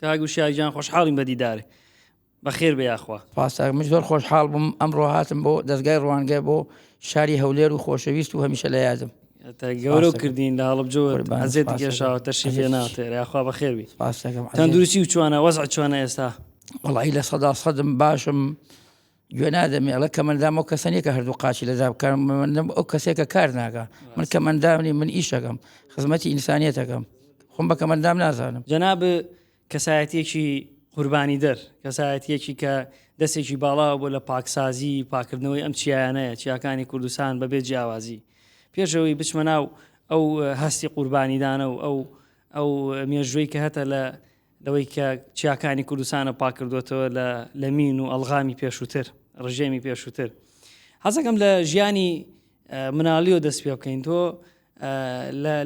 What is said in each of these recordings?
کاک وشیار گیان خۆشحاڵین بە دیدارێ بەخێر بێ یاخوا. سپاس من زۆر خۆشحاڵ بووم ئەمڕۆ هاتم بۆ دەزگای ڕوانگە بۆ شاری هەولێر و خۆشەویست و هەمیشە لە یادم. تە گەورەو کردین لە هەڵەبجەوە ئەزێتی کێشاوە تەشریف هێناوەتە یاخوا بەخێر بی. سپاس دەکەم. تەندروستی و چۆنە وەزع چۆنە ئێستا؟ وەڵی لە سەدا سەدم باشم گوێ نادەمێ ئەڵێ کەمەندام ئەو کەسە نییە کە هەردوو قاچی لە داب کەمەندام ئەو کەسێکە کار ناکا من کەمەندام نیم من ئیشەکەم خزمەتی ئینسانیەتەکەم خۆم بە کەمەندام نازانم. جەناب کەسایەتیەکی قوربانیدەر، کەسایەتیەکی کە دەستێکی باڵاوە بۆ لە پاکسازی پاکردنەوەی ئەم چیایانەیە، چیاکانی کوردستان بەبێ جیاوازی. پێشەوەی بچمە ناو ئەو هەستی قوربانیدانە و ئەو ئەو مێژووی کە هەتە لە لەوەی کە چیاکانی کوردستانە پاکردوێتەوە لە لە مین و ئەلغامی پێشووتر ڕژێمی پێشووتر حەزەکەم لە ژیانی مناڵیەوە دەست پێ بکەین تۆ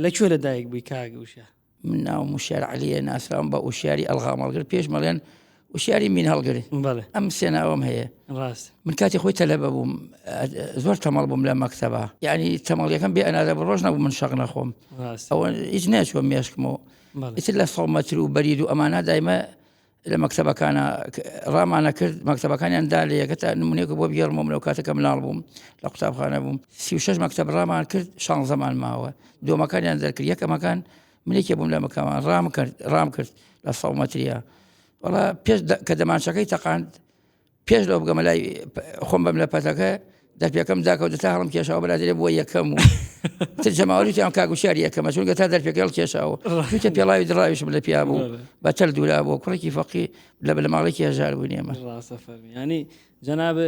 لە کوێ لە دایک بووی کاک وشە من ناوم وشیار عەلیە ناسراوم بە وشیاری ئەلغام هەڵگر پێش مەڵێن وشیاری مین هەڵگر ئەم سێ ناوم هەیە ڕاست من کاتی خۆی تەلەبە بووم زۆر تەمەڵ بووم لە مەکتەبە یعنی تەمەڵیەکەم بێ ئەنازە بە ڕۆژ نەبوو من شەق نەخۆم ئەوە هیچ نەچوە مێشکمەوە ئیتر لە سەد مەتر و بەرید و ئەمانە دایمە لە مەکتەبەکانە ڕامانە کرد مەکتەبەکانیان دا لە یەکە تا نمونەیەک بۆ بگێڕمەوە من ئەو کاتە کە مناڵ بووم لە قوتابخانە بووم 36 مەکتەب ڕامان کرد شانزەمان ماوە دۆمەکانیان دەرکرد یەکەمەکان منێکێ بووم لە مەکەمان ڕام کرد ڕام کرد لە سەد مەتریە وەڵا پێش کە دەمانچەکەی تەقاند پێش لەوە بگەمە لای خۆم بەم لە پەتەکە دەرپێکەم داکەوت تا هەڵم کێشاوە برادێ بووە یەکەم و تر جەماوەری وتیان کاک وشیار یەکەمە چونکە تا دەرپێکەی هەڵکێشاوە چونکە پێڵاوی دڕاویشم لە پیا بوو بە تەل دوورا بوو کوڕێکی فەقی لە بنەماڵێکی هەژار بووین ئێمە ڕاستە فەرمی ینی جەناب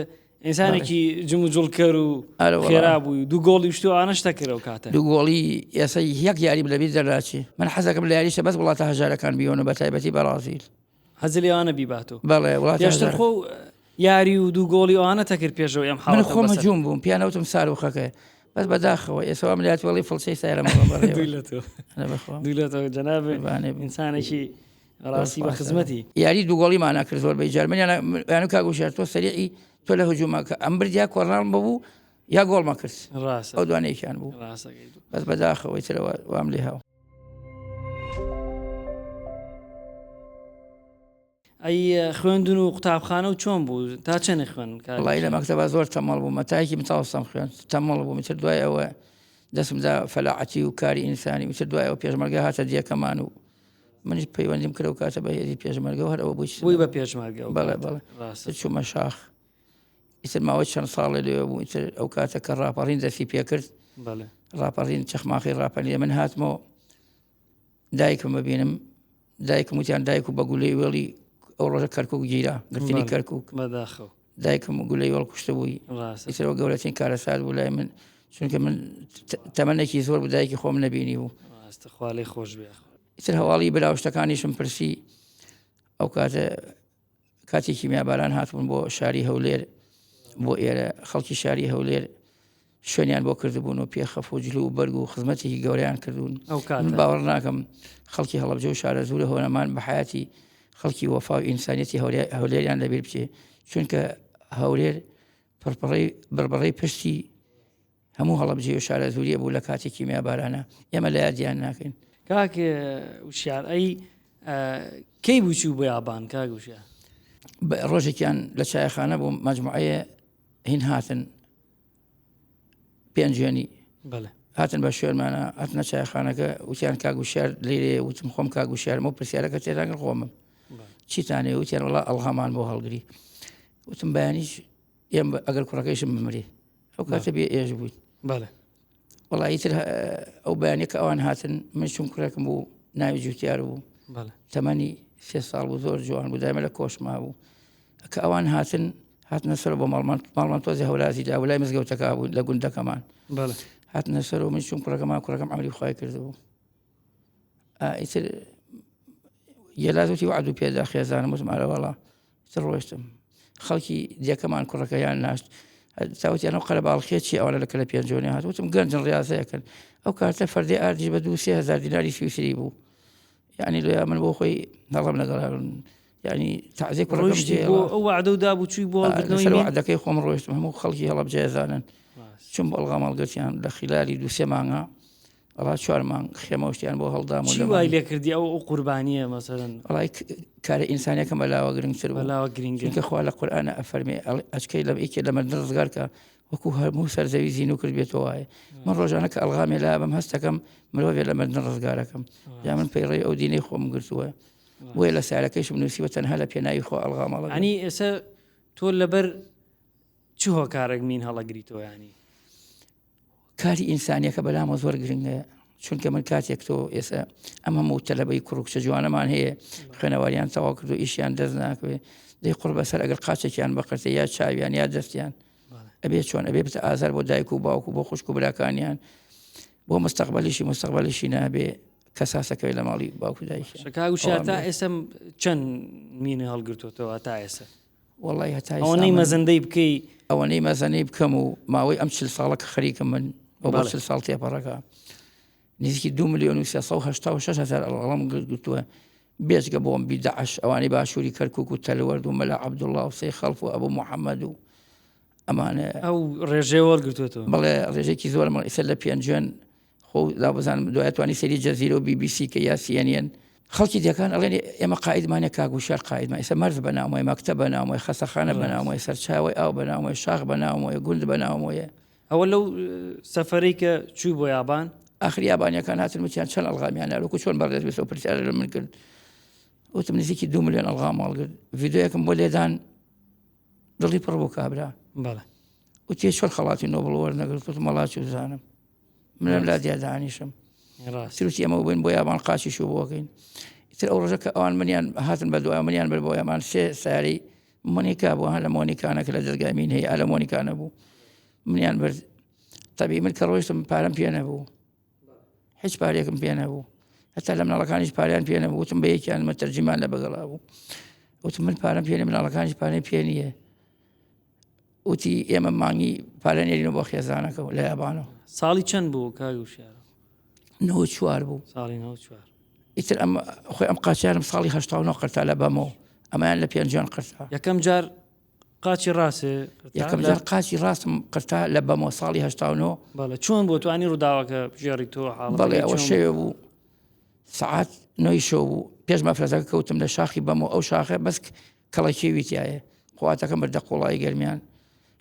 ئینسانێکی جموجوڵکەر و خێرا بووی دوو گۆڵی شتو ئانە شتە کرد ئەو کاتە دوو گۆڵی ئێستا یەک یاریم لەبیر دەراچی من حەزەکەم لە یاریشە بەس وڵاتە هەژارەکان بیۆنە بە تایبەتی بەڕازیل حەزی لێوانە بیباتۆ. بەڵێ وڵاتی پێشتر هەژار. خۆ یاری و دوو گۆڵی ئەوانە تەکرد پێشەوەی ئەم من حاڵەتە خۆم بەسەر. هجوم بووم پیان وتم ساروخەکەی بەس بەداخەوە ئێستا وام لات وەڵی فڵچەی سایرە ماڵم بەڕێوە. دوور لە تۆ ئەرێ بەخوا. دوور لە تۆ جەناب قوربانی بم. ئینسانێکی زۆر ڕاستی بە سپاس. خزمەتی. یاری دوو گۆڵیمانە کرد زۆر بەی جار من یان یان کاک وشیار تۆ سەریعی تۆ لە هجومە کە ئەم برد یا کۆرناڵم ببوو یا گۆڵمە کرد ڕاستە ئەو دوانەیەکیان بوو ڕاستەکەی. بەس بەداخەوە ئیترەوە وام لێ هاو. ئەی خوێندن و قوتابخانە و چۆن بوو تا چەنێ خوێن وڵی لە مەکتەبە زۆر تەمەڵ بوو مەتایکی متاوسەم خوێن تەمەڵ بوو میتر دوای ئەوە دەستمدا فەلاعەتی و کاری ئینسانی میتر دوای ئەو پێشمەرگە هاتە دیەکەمان و منیش پەیوەندیم کرد و کاتە بە هێزی پێشمەرگە و هەر ئەوە بووی بووی بە پێشمەرگە بەڵێ بەڵێ چوومە شاخ ئیتر ماوەی چەند ساڵێ لەوێ بوو ئیتر ئەو کاتە کە ڕاپەڕین دەستی پێکرد ڕاپەڕین چەخماخی ڕاپەری من هاتمەوە دایکم ببینم دایکم وتیان دایک و بە گولەی وێڵی ئەو ڕۆژە کەرکک گیرا گرتنی کەرکک بەداخەوە دایکم گولەی وێڵ کوشتە بووی ئیترەوە گەورەترین کارەسات بوو لای من چونکە من تەمەنێکی زۆر بوو دایکی خۆم نەبینی بوو خوا لێی خۆش بێ ئیتر هەواڵی براوشتەکانیشم پرسی ئەو کاتە کاتی کیمیاباران هاتبوون بۆ شاری هەولێر بۆ ئێرە خەڵکی شاری هەولێر شوێنیان بۆ کردبوون و پێخەف و جل و بەرگ و خزمەتێکی گەوریان کردوون من باوەڕ ناکەم خەڵکی هەڵەبجە و شارە زوورە هۆنەمان بە حیاتی خەڵکی وەفا و ئینسانیەتی هەولێریان لەبیر بچێ چونکە هەولێر پڕپڕەی بڕبڕەی پشتی هەموو هەڵەبجەی و شارەزووریە بوو لە کاتی کیمیابارانە ئێمە لە یادیان ناکەین. کاک وشیار ئەی کەی بوو چوو بۆ یابان کاک وشیار؟ ڕۆژێکیان لە چایخانە بووم مەجموعەیە هین هاتن پێنجوێنی هاتن بە شوێنمانە هاتنە چایخانەکە وتیان کاک وشیار لێرێ وتم خۆم کاک وشیارم و پرسیارەکە تێداگەر خۆمم چیتانێ وتیان وڵا ئەڵغامان بۆ هەڵگری وتم بەیانیش ئێم ئەگەر کوڕەکەیشم بمرێ ئەو کاتە بێ ئێش بووین بەڵێ وەڵی تر ئەو بەیانە کە ئەوان هاتن من چون کوڕێکم بوو ناوی جوتیار بوو تەمەنی سێ ساڵ بوو زۆر جوان بوو دایمە لە کۆشما بوو کە ئەوان هاتن هاتنە سەر بۆ ماڵمان ماڵمان تۆزی هەورازی دا لای مزگەوتەکە بوو لە گوندەکەمان هاتنە سەر و من چون کوڕەکەمان کوڕەکەم عمری خی کردبوو ئیتر یەلاز وتی وعد و پێدا خێزانم وتم ئەرە وەڵا ئیتر ڕۆشتم خەڵکی دێکەمان کوڕەکەیان ناشت تاوتیان ئەو قەرەباڵخیە چی ئەوانە لە کەلە پێنجۆنی هات وتم گەنجن ڕاضەکەن ئەو کاتە فەردی ئاردیش بە دو سێ هزار دیناری سویسری بوو یعنی لێ من بۆ خۆی نەڵم لەگەڵ یعنی تازێ کوڕەکەم بۆ ئەو وعدە و دابوو چووی بۆ لەسەر وعدەکەی خۆم ڕۆشتم هەموو خەڵکی هەڵەبجەزانن چون بۆ ئەڵغا ماڵگەتیان لە خلالی دوسێ مانگا. وەڵا چوار مانگ خێمە و شتیان بۆ هەڵدام و چی وای لێ کردی ئەو ئەو قوربانییە مەسەلەن؟ وەڵای کارە ئینسانیەکەم بەلاوە گرنگتر بوو. بەلاوە گرنگە. چونکە خوا لە قورئانە ئەفەرمێ ئەڵێ ئەچکەی لە یەکێ لە مردن ڕزگار کە وەکو هەموو سەر زەوی زینوو کرد بێتەوە وایە. من ڕۆژانە کە ئەڵغامێ لابەم هەستەکەم مرۆڤێ لە مردن ڕزگارەکەم. جا من پەیڕەوی ئەو دینەی خۆم گرتووە. بۆیە لە سارەکەیشم نووسیوە تەنها لە پێناوی خوا ئەڵغام ئەڵگرم. یانی ئێستا تۆ لەبەر چ هۆکارێک مین هەڵەگریتەوە یانی؟ کاری ئینسانیەکە بەلامەوە زۆر گرنگە چونکە من کاتێک تۆ ئێستا ئەم هەموو تەلەبەی کوڕ و کچە جوانەمان هەیە خوێنەواریان تەواو کردو ئیشیان دەست ناکەوێ دەی قڕ بەسەر ئەگەر قاچێکیان بقرتێ یا چاویان یا دەستیان ئەبێ چۆن ئەبێ بتە ئازار بۆ دایک و باوک و بۆ خوشک و براکانیان بۆ مستەقبلیشی مستەقبلیشی نابێ کەساسەکەی لە ماڵی باوک و دایکیان. کاک وشیار تا ئێستا چەند مینە هەڵگرتووەتەوە تا ئێستا؟ وەڵی هەتا ئەوەنەی مەزەندەی بکەی ئەوەنەی مەزەنەی بکەم و ماوەی ئەم چل ساڵە کە خەریکم من ئەو بۆ چل ساڵ تێپەڕەکە نزیکی 2 میلیۆن و 386 هزار ئەڵغەڵم گرتووە بێجگە بۆم بیدەعش ئەوانەی باشووری کەرکک و تەلوەرد و مەلا عەبدوڵڵا و سەی خەڵف و ئەبوو محەممەد و ئەمانە ئەو ڕێژەیە وەرگرتوێتەوە بەڵێ ڕێژێکی زۆرم ئیسە لە پێنجوێن خۆ لا بزانم دوای توانی سەیری جەزیرە و بی بی سی کە یا سی ئێن ئێن خەڵکی دێکان ئەڵێن ئێمە قائیدمانە کاک وشیار قائیدمان ئێستا مەرز بەناومەیە مەکتەب بەناومەیە خەسەخانە بەناومەیە سەرچاوەی ئاو بەناومەیە شاخ بەناومەیە گوند بەناومەیە. ئەوە لەو سەفەرەی کە چووی بۆ یابان؟ ئاخر یابانیەکان هاتن وتیان چەند ئەڵغامیان نارد وەکو چۆن بەڕێز بێسەوە پرسیارە لە من کرد وتم نزیکی دو ملیۆن ئەڵغام هەڵگرت ڤیدیۆیەکم بۆ لێدان دڵی پڕ بوو کابرا بەڵێ وتی چۆن خەڵاتی نۆبڵ وەرنەگرت وتم وەڵا چوزانم منم لا دیا دانیشم سروشتی ئەمە بووین بۆ یابان قاچی شو بۆکەین ئیتر ئەو ڕۆژە کە ئەوان منیان هاتن بە دوای منیان بەر بۆ یامان سێ ساری مۆنیکا بوو لە مۆنیکانە کە لە دەزگای مین هەیە لە مۆنیکانە بوو منیان برد تەبی من کە ڕۆیشتم پارەم پێ نەبوو هیچ پارێکم پێ نەبوو هەتا لە مناڵەکانیش پاریان پێ نەبوو وتم بە یەکیان مەتەرجیمان لە بەگەڵا بوو وتم من پارەم پێ نییە مناڵەکانیش پارەی پێ نییە وتی ئێمە مانگی پارە نێرینەوە بۆ خێزانەکە و لە یابانەوە. ساڵی چەند بوو کاک وشیار؟ 94 بوو. ساڵی 94. ئیتر ئەم خۆی ئەم قاچیانم ساڵی 89 قرتا لە بەمۆ ئەمەیان لە پێنجوێن قرتا. یەکەم جار قاچی ڕاستێ یەکەم جار قاچی ڕاستم قرتا لە بەمۆ ساڵی 89. بەڵێ چۆن بۆ توانی ڕووداوەکە بگێڕی تۆ حاڵەتەکەی بەڵێ ئەوە شەوێ بوو سەعات نۆی شەو بوو پێش مەفرەزەکە کەوتم لە شاخی بەمۆ ئەو شاخە بەس کەڵەکێوی تیایە قواتەکەم بردە قوڵایی گەرمیان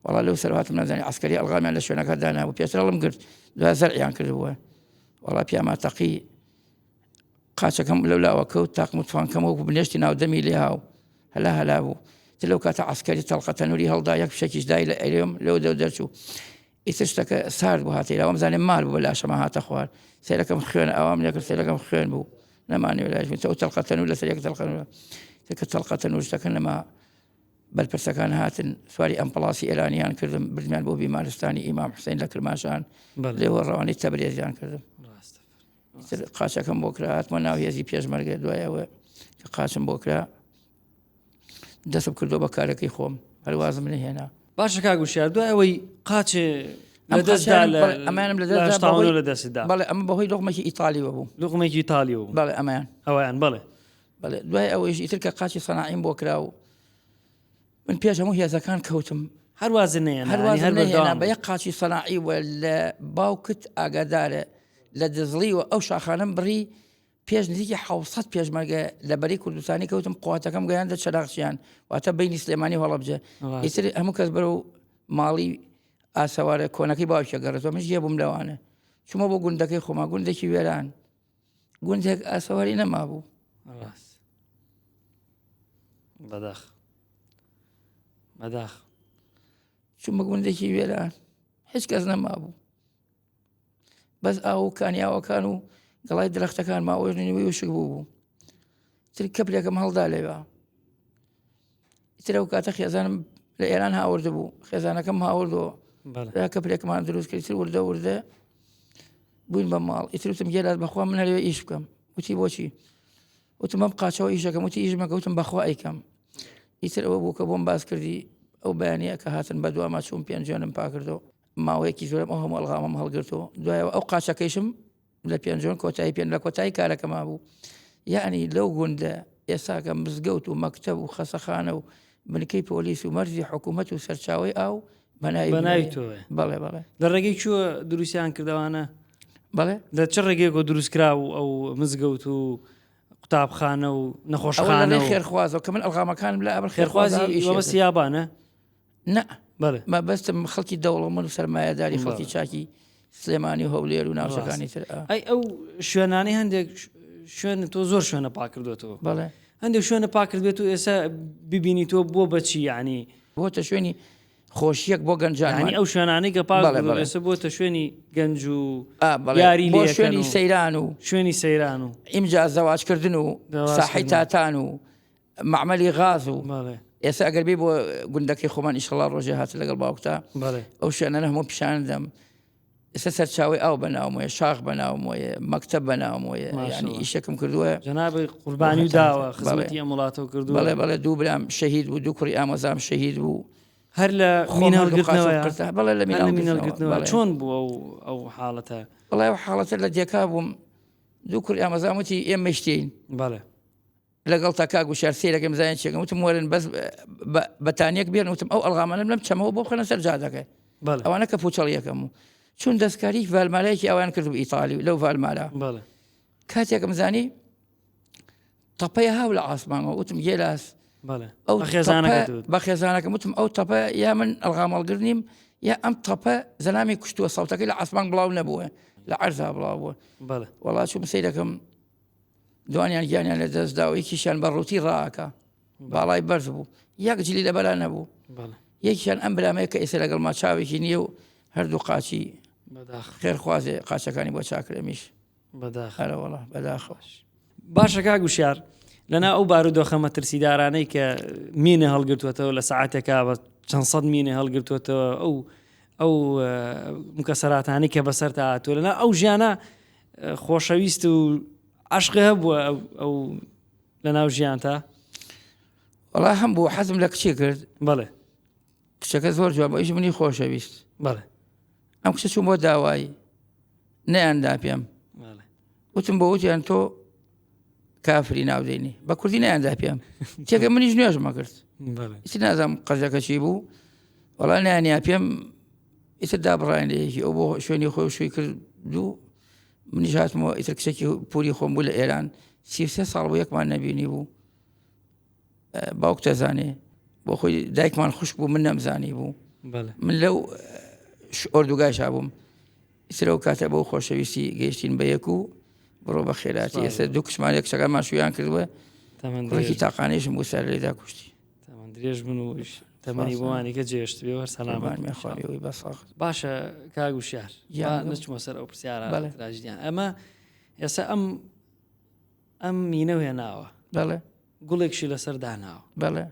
وەڵا لەو سەر هاتم نازانی عەسکەری ئەڵغامیان لە شوێنەکە دانابوو پێشتر هەڵم گرت دوای زەرعیان کردبووە وەڵا پیاما تەقی قاچەکەم لەو لاوە کەوت تاقم و توانکەم وەکو بنێشتی ناو دەمی لێ هاو هەلا هەلا بوو تر لەو کاتە عەسکەری تەڵقە تەنوری هەڵدا یەک فشەکیش دای لە ئەرێم لەو دەو دەرچوو ئیتر شتەکە سارد بوو هاتە ئێرە وامزانێ مار بوو بە لاشەما هاتە خوار سەیرەکەم خوێن ئاوام لێکرد سەیرەکەم خوێن بوو نەمانەوێ لایش بوو ئەو تەڵقە تەنور لەسەر یەک تەڵقە کە تەڵقە تەنور شتەکە نەما بەرپرسەکان هاتن سواری ئەمپڵاسی ئێرانیان کردم بردمیان بۆ بیمارستانی ئیمام حوسین لە کرماشان لێوە ڕەوانەی تەبرێزیان کردم قاچەکەم بۆ کرا هاتمە ناو هێزی پێشمەرگە دوایەوە کە قاچم بۆ کرا دەستم کردو بە کارەکەی خۆم هەروازم نەهێنا. باشە کاک وشیار دوای ئەوەی قاچێ لەدەستدا ئەمانم لەدەستدا لە دەستدا بەڵێ ئەمە بەهۆی لوقمێکی ئیتالیەوە بوو لوقمێکی ئیتالیەوە بوو بەڵێ ئەمەیان ئەویان بەڵێ بەڵێ دوای ئەوەیش ئیتر کە قاچی سەناعیم بۆ کرا و من پێش هەموو هێزەکان کەوتم هەروازە نەیەن هەروازە نەهێنا بە یەک قاچی سەناعی و لە باوکت ئاگادارە لە دزڵی و ئەو شاخانەم بڕی پێش نزیکی 600 پێشمەرگە لە بەرەی کوردستانی کەوتم قواتەکەم گەیاندە چراغچیان واتە بینی سلێمانی و هەڵەبجە ئیتر هەموو کەس بەرەو ماڵی ئاسەوارە کۆنەکەی باوکیە گەڕێتەوە منش یە بووم لەوانە چوومە بۆ گوندەکەی خۆما گوندێکی وێران گوندێک ئاسەواری نەمابوو ڕاست بەداخ بەداخ چوومە گوندێکی وێران هیچ کەس نەمابوو بەس ئاو و کانیاوەکان و گەڵای درەختەکان ماوەش نوێی وشک بوو بوو تر کەپرێکم هەڵدا لەوێ تر ئەو کاتە خێزانم لە ئێران هاوردە بوو خێزانەکەم هاوردەوە کەپرێکمان دروست کرد تر وردە وردە بووین بە ماڵ ئیتر وتم گێلات بەخوا من هەرێ ئیش بکەم وتی بۆچی وتم بەم قاچەوە ئیشەکەم وتی ئیش مەکە وتم بەخوا ئەیکەم ئیتر ئەوە بوو کە بۆم باس کردی ئەو بەیانە کە هاتن بە دواما چوون پێنجوێنم پاکردەوە ماوەیەکی زۆرم ئەو هەموو ئەڵغامەم هەڵگرتەوە دوایەوە ئەو قاچەکەیشم لە پێنجۆن کۆتایی پێن لە کۆتایی کارەکەما بوو یعنی لەو گوندە ئێساکە مزگەوت و مەکتەب و خەسەخانە و بنکەی پۆلیس و مەرزی حکوومەت و سەرچاوی ئاو بەناوی تۆ بەڵێ بەڵێ لە ڕێگەی چووە دروستیان کردوانە؟ بەڵێ لە چ ڕێگەیەکەوە دروست کرا و ئەو مزگەوت و قوتابخانە و نەخۆشخانە و خێرخوازەوە کە من ئەلغامەکانم لە ئەبر خێرخوازی مەبەستی یابانە؟ نا بەڵێ مەبەستم خەڵکی دەوڵەمەند و سەرمایەداری خەڵکی چاکی سلێمانی و هەولێر و ناوچەکانی تر ئەی ئەو شوێنانەی هەندێک شوێن تۆ زۆر شوێنە پاکردوێتەوە بەڵێ هەندێک شوێنە پاکرد بێت و ئێستا ببینی تۆ بۆ بەچی یعنی بۆتە شوێنی خۆشیەک بۆ گەنجان یعنی ئەو شوێنانەی کە پاک ئێستا بۆتە شوێنی گەنج و یاری بۆ شوێنی سەیران و شوێنی سەیران و ئیمجا زەواجکردن و ساحی تاتان و مەعمەلی غاز و ئێستا ئەگەر بێ بۆ گوندەکەی خۆمان ئیشەڵا ڕۆژێ هات لەگەڵ باوکتا ئەو شوێنانە هەموو پیشان دەم ئێستا سەرچاوی ئاو بەناومەیە شاخ بەناومەیە مەکتب بەناومەیە ینی ئیشەکەم کردووە جەنابی قوربانی داوە خزمەتی ئەم وڵاتەوە کردو بەڵێ بەڵێ دوو برام شەهید بوو دوو کوڕی ئامۆزام شەهید بوو هەر لە مینەڵگرتنەوە بەڵێ لە مینەڵگرتنەوە چۆن بوو ئەو ئەو حاڵەتە بەڵێ ئەو حاڵەتە لە دێکا بووم دوو کوڕی ئامۆزام وتی ئێمە شتین بەڵێ لەگەڵ تا کاک وشار سەیرەکەم زانین چێکم وتم وەرن بەس بەتانیەک بێن وتم ئەو ئەلغامانم لەم چەمەوە بۆ بخەنە سەر جادەکە ئەوانە کە پوچەڵیەکەم و چون دەستکاری ڤالمالایەکی ئەوان کرد ئیتالی لەو ڤالمالا کاتێکم زانی تەپەی هاو لە ئاسمانەوە وتم گێلاس ئەو خێزانەکە بە خێزانەکەم وتم ئەو تەپە یا من ئەلغامەڵگر نیم یا ئەم تەپە زەلامی کوشتووە سەوتەکەی لە ئاسمان بڵاو نەبووە لە عەرزا بڵاو بووە وەڵا چوم سەیرەکەم دوانیان گیانیان لە دەست دا و یەکیشیان بە ڕووتی ڕاکە باڵای بەرز بوو یەک جلی لەبەرا نەبوو یەکیان ئەم برامەیە کە ئێستا لەگەڵ ما چاوێکی نییە و هەردوو قاچی خێرخوازێ قاچەکانی بۆ چاکرەمیش بەداخەرەوەڵا بەداخەوە باشە کاک وشیار لەنا ئەو بارودۆخە مەترسیدارانەی کە مینە هەڵگرتووەتەوە لە ساعتێکا بە چەند سەد مینە هەڵگرتووەتەوە ئەو ئەو مکەسەراتانی کە بەسەر هاتووە لەنا ئەو ژیانە خۆشەویست و عشق هەبووە ئەو لە ناو ژیانتا؟ وەڵا هەم بوو حەزم لە کچێ کرد بەڵێ کچەکە زۆر جوان بۆ ئیش منی خۆشەویست بەڵێ ئەم کچە چووم بۆ داوایی نەیاندا پێم وتم بۆ وتیان تۆ کافری ناودێنی بە کوردی نەیاندا پێم تێکە منیش نوێژمە کرد ئیتر نازانم قەزەکە چی بوو وەڵا نانیا پێم ئیتر دابڕاین لە یەکی ئەو بۆ شوێنی خۆی شووی کرد دوو منیش هاتمەوە ئیتر کچێکی پوری خۆم بوو لە ئێران 33 ساڵ بوو یەکمان نەبینی بوو باوک دەزانێ بۆ خۆی دایکمان خوشک بوو من نەمزانی بوو من لەو ئۆردوگای شابووم ئیتر ئەو کاتە بەو خۆشەویستی گەیشتین بە یەک و بڕۆ بە خێراتی ئێستا دوو کچمان یەک کچەکانمان شویان کردووە کوڕێکی تاقانەیشم بوو سەر لێدا کوشتی تەمەن درێژ بن و تەمەنی بۆوانی کە جێشت بێ وەر سەلامەت باشە کاک وشیار نەچمە سەر ئەو پرسیارە تراژیدیان ئەمە ئێستا ئەم ئەم مینە هێناوە بەڵێ گوڵێکشی لەسەر داناوە بەڵێ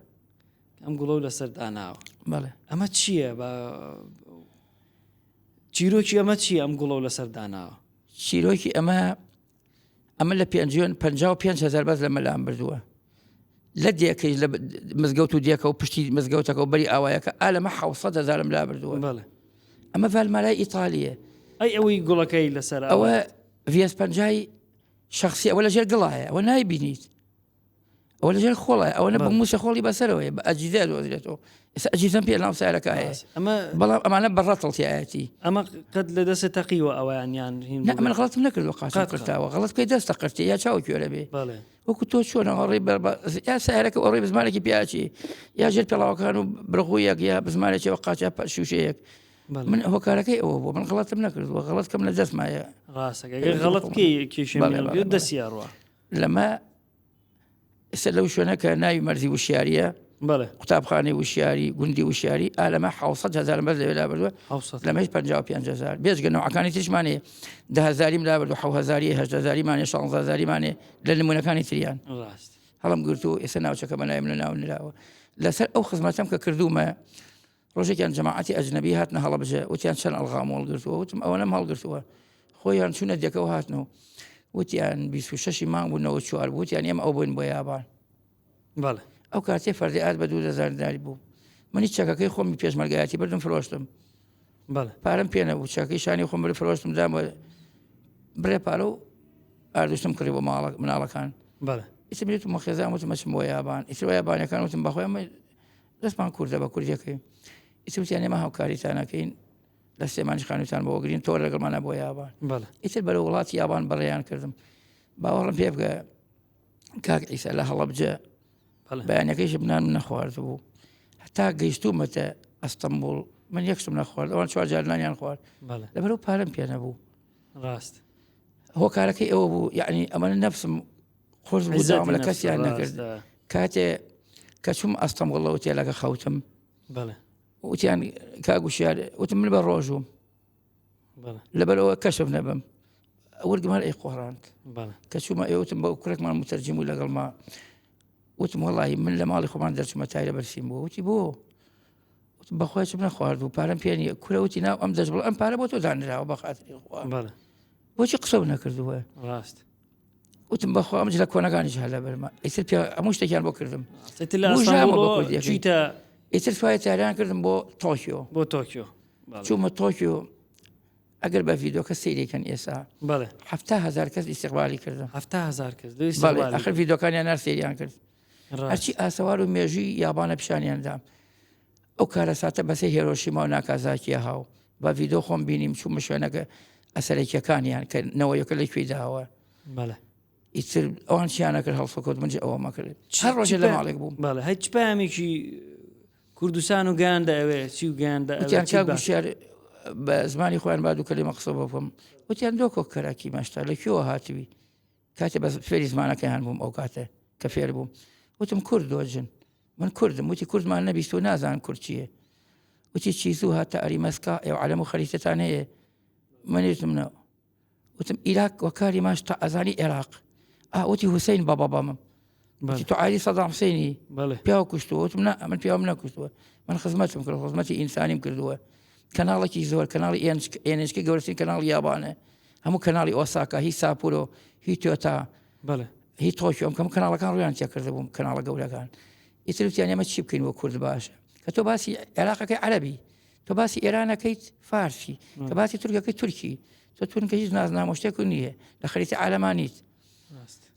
ئەم گوڵە و لەسەر داناوە بەڵێ ئەمە چییە بە چیرۆکی ئەمە چییە ئەم گوڵە و لەسەر داناوە چیرۆکی ئەمە ئەمە لە پێنجوێن 55 هزار بەس لە مەلام بردووە لە دێکەی لە مزگەوت و دێکە و پشتی مزگەوتەکە و بەری ئاوایەکە ئا لەمە 600 هزارم لا بردووە بەڵێ ئەمە ڤالمالای ئیتالیە ئەی ئەوەی گوڵەکەی لەسەر ئەوە ڤس پەنجای شخصی ئەوە لەژێر گڵایە ئەوە نایبینیت ئەوە لەژێر خۆڵە ئەوە نە بە موسە خۆڵی بەسەرەوەی بە ئەجیزە دۆزرێتەوە ئێستا ئەجیزەم پێ ناو سارەکە هەیە ئەمە بەڵام ئەمانە بە ڕەتڵ تایەتی ئەمە قەت لە دەستە تەقیوە ئەویان یان هین من غڵەتم نەکردو قاچم قرتاوە غڵەت بکەی دەستە قرتی یا چاو کوێرە بێ وەکو تۆ چۆن ئەڕێ یا سارەکە ئەڕێ بزمانێکی پیاچی یا ژێر پێڵاوەکان و برغویەک یا بزمانێکەوە قاچە شوشەیەک من هۆکارەکەی ئەوە بوو من غڵەتم نەکردووە غڵەت کەم لە دەستمایە ڕاستەکە غڵەت بکەی کێشێ دەستی ئەڕوا لەمە ئێستا لەو شوێنە کە ناوی مەرزی وشیاریە بەڵێ قوتابخانەی وشیاری گوندی وشیاری ئالەمە 600 هزارم بەس لەوێ لابردووە لەمەش 55 هزار بێجگە نەوەکانی تریشمانێ ده هزاریم لابرد و حەو هزاری هەشت هزاریمانێ 16 هزاریمانێ لە نمونەکانی تریان ڕاست هەڵم گرتو ئێستا ناوچەکە بە ناوی منە ناو نراوە لەسەر ئەو خزمەتەم کە کردوومە ڕۆژێکیان جەماعەتی ئەجنەبی هاتنە هەڵەبجە وتیان چەند ئەلغام هەڵگرتووە وتم ئەوەنەم هەڵگرتووە خۆیان چوونە دێکەوە هاتنەوە وتیان 26 مانگ بوو 94 بوو وتیان ئێمە ئەو بووین بۆ یابان بەڵێ ئەو کاتێ فەردی ئات بە 2000 دیناری بوو منی چەکەکەی خۆمی پێشمەرگایەتی بردم فرۆشتم بەڵێ پارەم پێ نەبوو چەکەی شانی خۆم برد فرۆشتم دام بە بڕێ پارە و ئاردوشتم کڕی بۆ ماڵە مناڵەکان بەڵێ ئیتر وتم خێزان وتم ئەچم بۆ یابان ئیتر یابانەکان وتم بەخۆی ئەمە دەستمان کوردە بە کوردیەکەی ئیتر وتیان ئێمە هاوکاریتان ئەکەین. لە سلێمانیش خانووتان بۆ گرین تۆ لەگەڵمانە بۆ یابان ئیتر بەرەو وڵاتی یابان بەڕێیان کردم باوەڕم پێ بکە کاک ئیسا لە هەڵەبجە بەیانەکەیشم نانم نەخواردبوو هەتا گەیشتوومەتە ئەستەمبول من یەکشم نەخوارد ئەوان چوار جار نانیان خوارد لەبەرەوە پارەم پێ نەبوو ڕاست هۆکارەکەی ئەوە بوو یعنی ئەمە نەفسم خۆش بوو داوام لە کەسیان نەکرد کاتێ کە چوم ئەستەمبوڵ لە ئوتێلەکە خەوتم وتیان کاک وشیار وتم من بە ڕۆژوم لەبەرەوە کەشف نەبم ورگم هەر ئەی قۆڕاند کە چوومە ئێوتم بە کوڕێکمان متەرجیم و لەگەڵما وتم وەڵی من لە ماڵی خۆمان دەرچمە تایرە بەرسیم بوو وتی بۆ وتم بەخۆی چم نەخوارد و پارەم پێ نییە کورە وتی ناو ئەم دەست بڵ ئەم پارە بۆ تۆ دانراوە بە خاتری خوا بۆچی قسە نەکردووە ڕاست وتم بەخوا ئەم جلە کۆنەکانیش هەر لەبەرمە ئیتر پێ هەموو شتێکیان بۆ کردم ئیتر لە ئەستەنبوڵ چوویتە ئیتر سوای تاریان کردم بۆ تۆکیۆ بۆ تۆکیۆ چوومە تۆکیۆ ئەگەر بە ڤیدۆکە سەیرێکن ئێسا بەڵێ 70هزار کەس ئیستیقبالی کردم 70هزار کەس بەڵێ ئەخر ڤیدۆکانیان نار سەیریان کرد هەرچی ئاسەوار و مێژووی یابانە پیشانیان دام ئەو کارەساتە بەسەر هێرۆشیما و ناکازاکیە هاو بە ڤیدۆ خۆم بینیم چوومە شوێنەکە ئەسەرەکیەکانیان کە نەوەیەکە لە کوێی داوە بەڵێ ئیتر ئەوان چیانە کرد هەڵسوکەوت منج ئەوەمە کرد هەر ڕۆژێ لە ماڵێک بووم بەڵێ هەچ پامێکی کوردستان و گەیاندە ئەوێ چی و گەیاندە وتیان کاک وشیار بە زمانی خۆیان با دوو کەلیمە قسە بۆ بکەم وتیان دۆکۆ کەراکی ماشتا لە کوێوە هاتووی کاتێ بەس فێری زمانەکەیان بووم ئەو کاتە کە فێر بووم وتم کورد دۆجن من کوردم وتی کوردمان نەبیست و نازان کورد چییە وتی چی زوو هاتە ئەریمەسکا ئێو عەلەم و خەریتەتان هەیە منیتم نە وتم ئیراک وەکاری ماش تا ئەزانی عێراق ئاوتی حوسین بابا بامم وتی تۆ عاری سەدام حسێنی پیاو کوشتووە وتم نا من پیاوم نەکوشتووە من خزمەتم کرد خزمەتی ئینسانیم کردووە کەناڵێکی زۆر کەناڵی ئێنشکی گەورەترین کەناڵی یابانە هەموو کەناڵی ئۆساکا هی ساپورۆ هی تۆتا هی تۆکیۆ ئەم کەم کەناڵەکان ڕویان تێکردبووم کەناڵە گەورەکان ئیتر وتیان ئێمە چی بکەین وە کورد باشە کە تۆ باسی عێراقەکەی عەربی تۆ باسی ئێرانەکەیت فارسی کە باسی تورکەکەی تورکی تۆ تورکە هیچ نازنامە شتێک نییە لە خەریتی عالەمانیت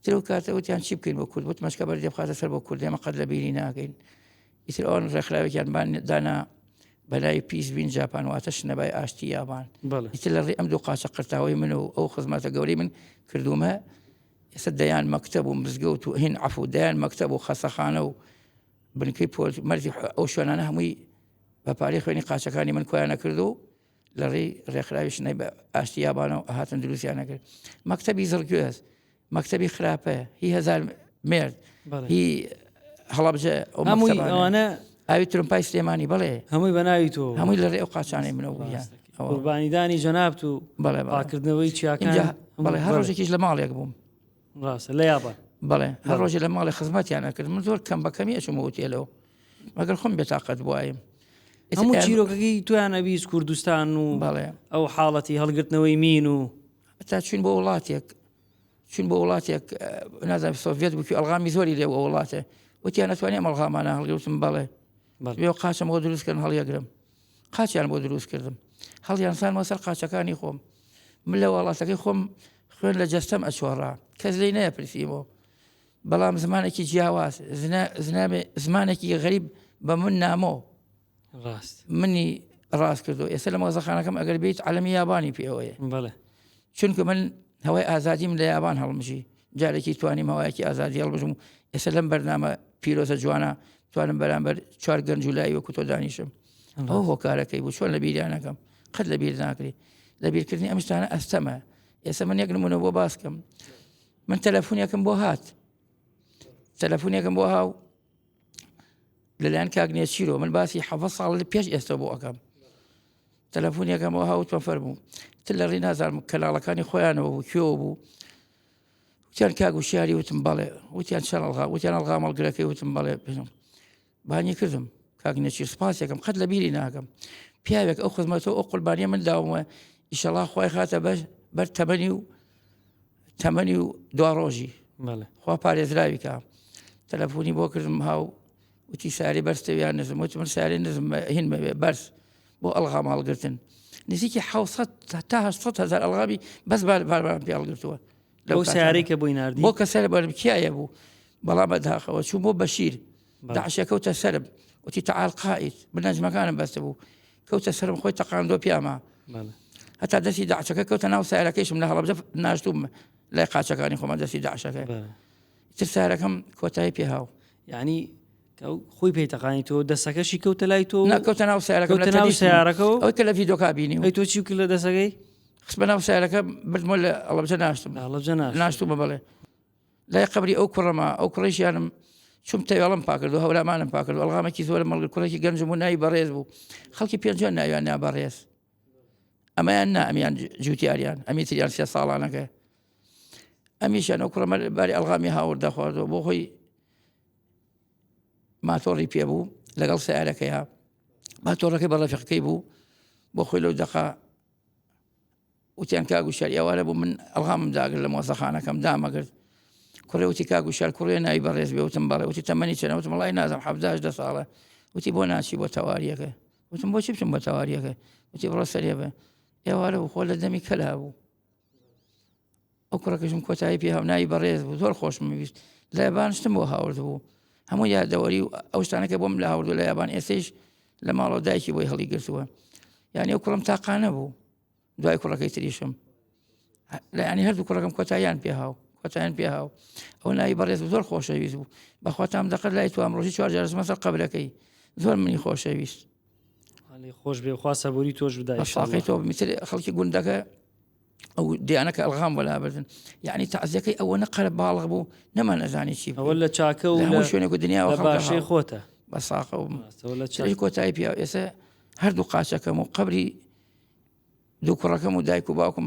تر و کاتە وتیان چی بکەین بۆ کورد وت مەشکە بەردێ بخاتە سەر بۆ کورد ئێمە قەت لە بیری ناکەین ئیتر ئەوان ڕێکخراوێکیان دانا بەلای پیس بین جاپان واتە شنەبای ئاشتی یابان ئیتر لە ڕێ ئەم دوو قاچە قرتاوەی من و ئەو خزمەتە گەورەی من کردومە ئێستا دەیان مەکتەب و مزگەوت و هین عەفو دەیان مەکتەب و خەسەخانە و بنکەی پۆل مەرجی ئەو شوێنانە هەمووی بە پارەی خوێنی قاچەکانی من کۆیانە کرد و لە ڕێی ڕێکخراوی شنەی بە ئاشتی یابانەوە هاتن دروستیانە کرد مەکتەبی زڕگوێز مەکتەبی خراپە هی هەزار مێرد هی هەڵەبجە ئەو هەمووی ئەوانە ئاوی ترمپای سلێمانی بڵێ هەمووی بە ناوی تۆ هەمووی لە ڕێ ئەو قاچانەی منەوە بوویان قوربانیدانی جەنابت و بەڵێ پاکردنەوەی چیاکان بەڵێ هەر ڕۆژێکیش لە ماڵێک بووم ڕاستە لە یابان بەڵێ هەر ڕۆژێ لە ماڵێ خزمەتیان ئەکرد من زۆر کەم بە کەمی ئەچوومە ئوتێلەوە مەگەر خۆم بێتاقەت بوایم هەموو چیرۆکەکەی تویان ئەبیست کوردستان و بەڵێ ئەو حاڵەتی هەڵگرتنەوەی مین و تا چوین بۆ وڵاتێک چون بۆ وڵاتێک نازانم سۆڤێت بوو ئەلغامی زۆری لێ وڵاتێ وتیان نەتوانێ ئەم ئەلغامانە هەڵگرتم بەڵێ بێ قاچم بۆ دروستکردن هەڵیەگرم قاچیان بۆ دروست کردم هەڵیان سانمەوە سەر قاچەکانی خۆم من لە وڵاتەکەی خۆم خوێن لە جەستەم ئەچۆڕا کەس لی نەیەپرسیمەوە بەڵام زمانێکی جیاواز زمانێکی غەریب بە من نامۆ ڕاست منی ڕاست کردو ئێستا لە مۆزەخانەکەم ئەگەر بیت عەلەمی یابانی پێوەیە بەڵێ چونکە من هەوای ئازادیم لە یابان هەڵمژی جارێکی توانیم هەوایەکی ئازادی هەڵبژم و ئێستا لەم بەرنامە پیرۆزە جوانە توانم بەرامبەر چوار گەنج و لای وەکو تۆ دانیشم ئەو هۆکارەکەی بوو چۆن لە بیریانەکەم قەت لە بیر ناکری لە بیرکردنی ئەم شتانە ئەستەمە ئێستا من یەک نمونە بۆ باسکەم من تەلەفۆنێکم بۆ هات تەلەفۆنێکم بۆ هاو لەلایەن کاک نێچیرۆ من باسی حەڤە ساڵ لە پێش ئێستا بۆ ئەەکەم تەلەفۆنیەکەم بۆ هاوتمە فەرموو تر لە ڕێ نازانم کەناڵەکانی خۆیانەوە بوو کوێوە بوو وتیان کاک وشیاری وتم بەڵێ وتیان چەند ئەڵغا وتیان ئەڵغا مەڵگرەکەی وتم بەڵێ پێم بانی کردم کاک نێچیر سپاسێکم قەت لە بیری ناکەم پیاوێک ئەو خزمەتەوە ئەو قوربانیە من داومە ئیشەڵا خۆی خاتە بەش بەر تەمەنی و تەمەنی و دواڕۆژی خوا پارێزراوی کە تەلەفۆنی بۆ کردم هاو وتی ساری بەرزتە یان نزم وتی من ساری نزم هین مەوێ بەرز بۆ ئەلغام هەڵگرتن نزیکی 600 تا 800 هزار ئەلغامی بەس باربارم پێ هەڵگرتووە لەو سیارەی کە بۆی ناردی بۆ کە سەر بەرم کیایە بوو بەڵام بەداخەوە چوو بۆ بەشیر داعشە کەوتە سەرم وتی تەعال قائید من نەجمەکانم بەستە بوو کەوتە سەرم خۆی تەقاندۆ پیاما. هەتا دەستی داعشەکە کەوتە ناو سیارەکەیشم لە هەڵەبجە ناشتوم لای قاچەکانی خۆمە دەستی داعشەکە تر سارەکەم کۆتایی پێهاو یعنی خۆی پێی تەقانی تۆ دەسەکەشی کەوتە لای تۆ کەوتە ناو سیارەکە ناو سیارەکە و ئەوەی کە لە ڤیدۆکە بینی ئەی تۆ چی کرد لە دەسەکەی خستمە ناو سیارەکە بردمەوە لە هەڵەبجە ناشتم هەڵەبجە ناشتومە بەڵێ لای قبری ئەو کوڕەما ئەو کوڕیشیانم چوم تەوێڵم پاکرد و هەورامانم پاکرد ئەڵغامێکی زۆرم هەڵگر کوڕێکی گەنجم و ناوی بەڕێز بوو خەڵکی پێنجوێن ناویان نا بەڕێز ئەمەیان نا ئەمیان جوتیاریان ئەمی تریان سێ ساڵانەکە ئەمیشیان ئەو کوڕەمە باری ئەڵغامی هاوردە خواردەوە بۆ خۆی ماتۆڕی پێ بوو لەگەڵ سیارەکەیە ماتۆڕەکەی بە ڕەفیقەکەی بوو بۆ خۆی لەو دەقا وتیان کاک وشیار ئێوارە بوو من ئەڵغامم داگرت لە مۆزەخانەکەم دامەگرت کوڕێ وتی کاک وشیار کوڕێ ناوی بەڕێز بێ وتم بەڵێ وتی تەمەنی چەنە وتم وەڵای نازم حەفتا هەژدە ساڵە وتی بۆ ناچی بۆ تەواریەکە وتم بۆچی بچم بۆ تەواریەکە وتی بڕۆ سەرێ بە ئێوارە بوو خۆ لە دەمی کەلا بوو ئەو کوڕەکەشم کۆتایی پێ هاو ناوی بەڕێز بوو زۆر خۆشم ویست لە یابان شتم بۆ هاورد بوو هەموو یادەوەری و ئەو شتانەکە بۆم لە هاوردو لە یابان ئێستەیش لە ماڵەوە دایکی بۆی هەڵی گرتووە یعنی ئەو کوڕم تاقانە بوو دوای کوڕەکەی تریشم لە ینی هەردوو کوڕەکەم کۆتاییان پێ هاو کۆتایان پێ هاو ئەو ناوی بەڕێز زۆر خۆشەویست بوو بەخواتام دەقەت لای توام ڕۆژی چوار جار مەسەر قەبرەکەی زۆر منی خۆشەویست خۆش بێ خوا سەبوری تۆش بدای ساقی تۆ میتر خەڵکی گوندەکە ئەو دیانەکە ئەلغام بۆ لابردن یعنی تازیەکەی ئەوە نە قەرە باڵغ بوو نەمان نەزانی چی ئەوە لە چاکە و لە شوێنێک و دنیا باشەی خۆتە بە ساقە و کۆتایی پیا ئێستا هەردوو قاچەکەم و قبری دوو کوڕەکەم و دایک و باوکم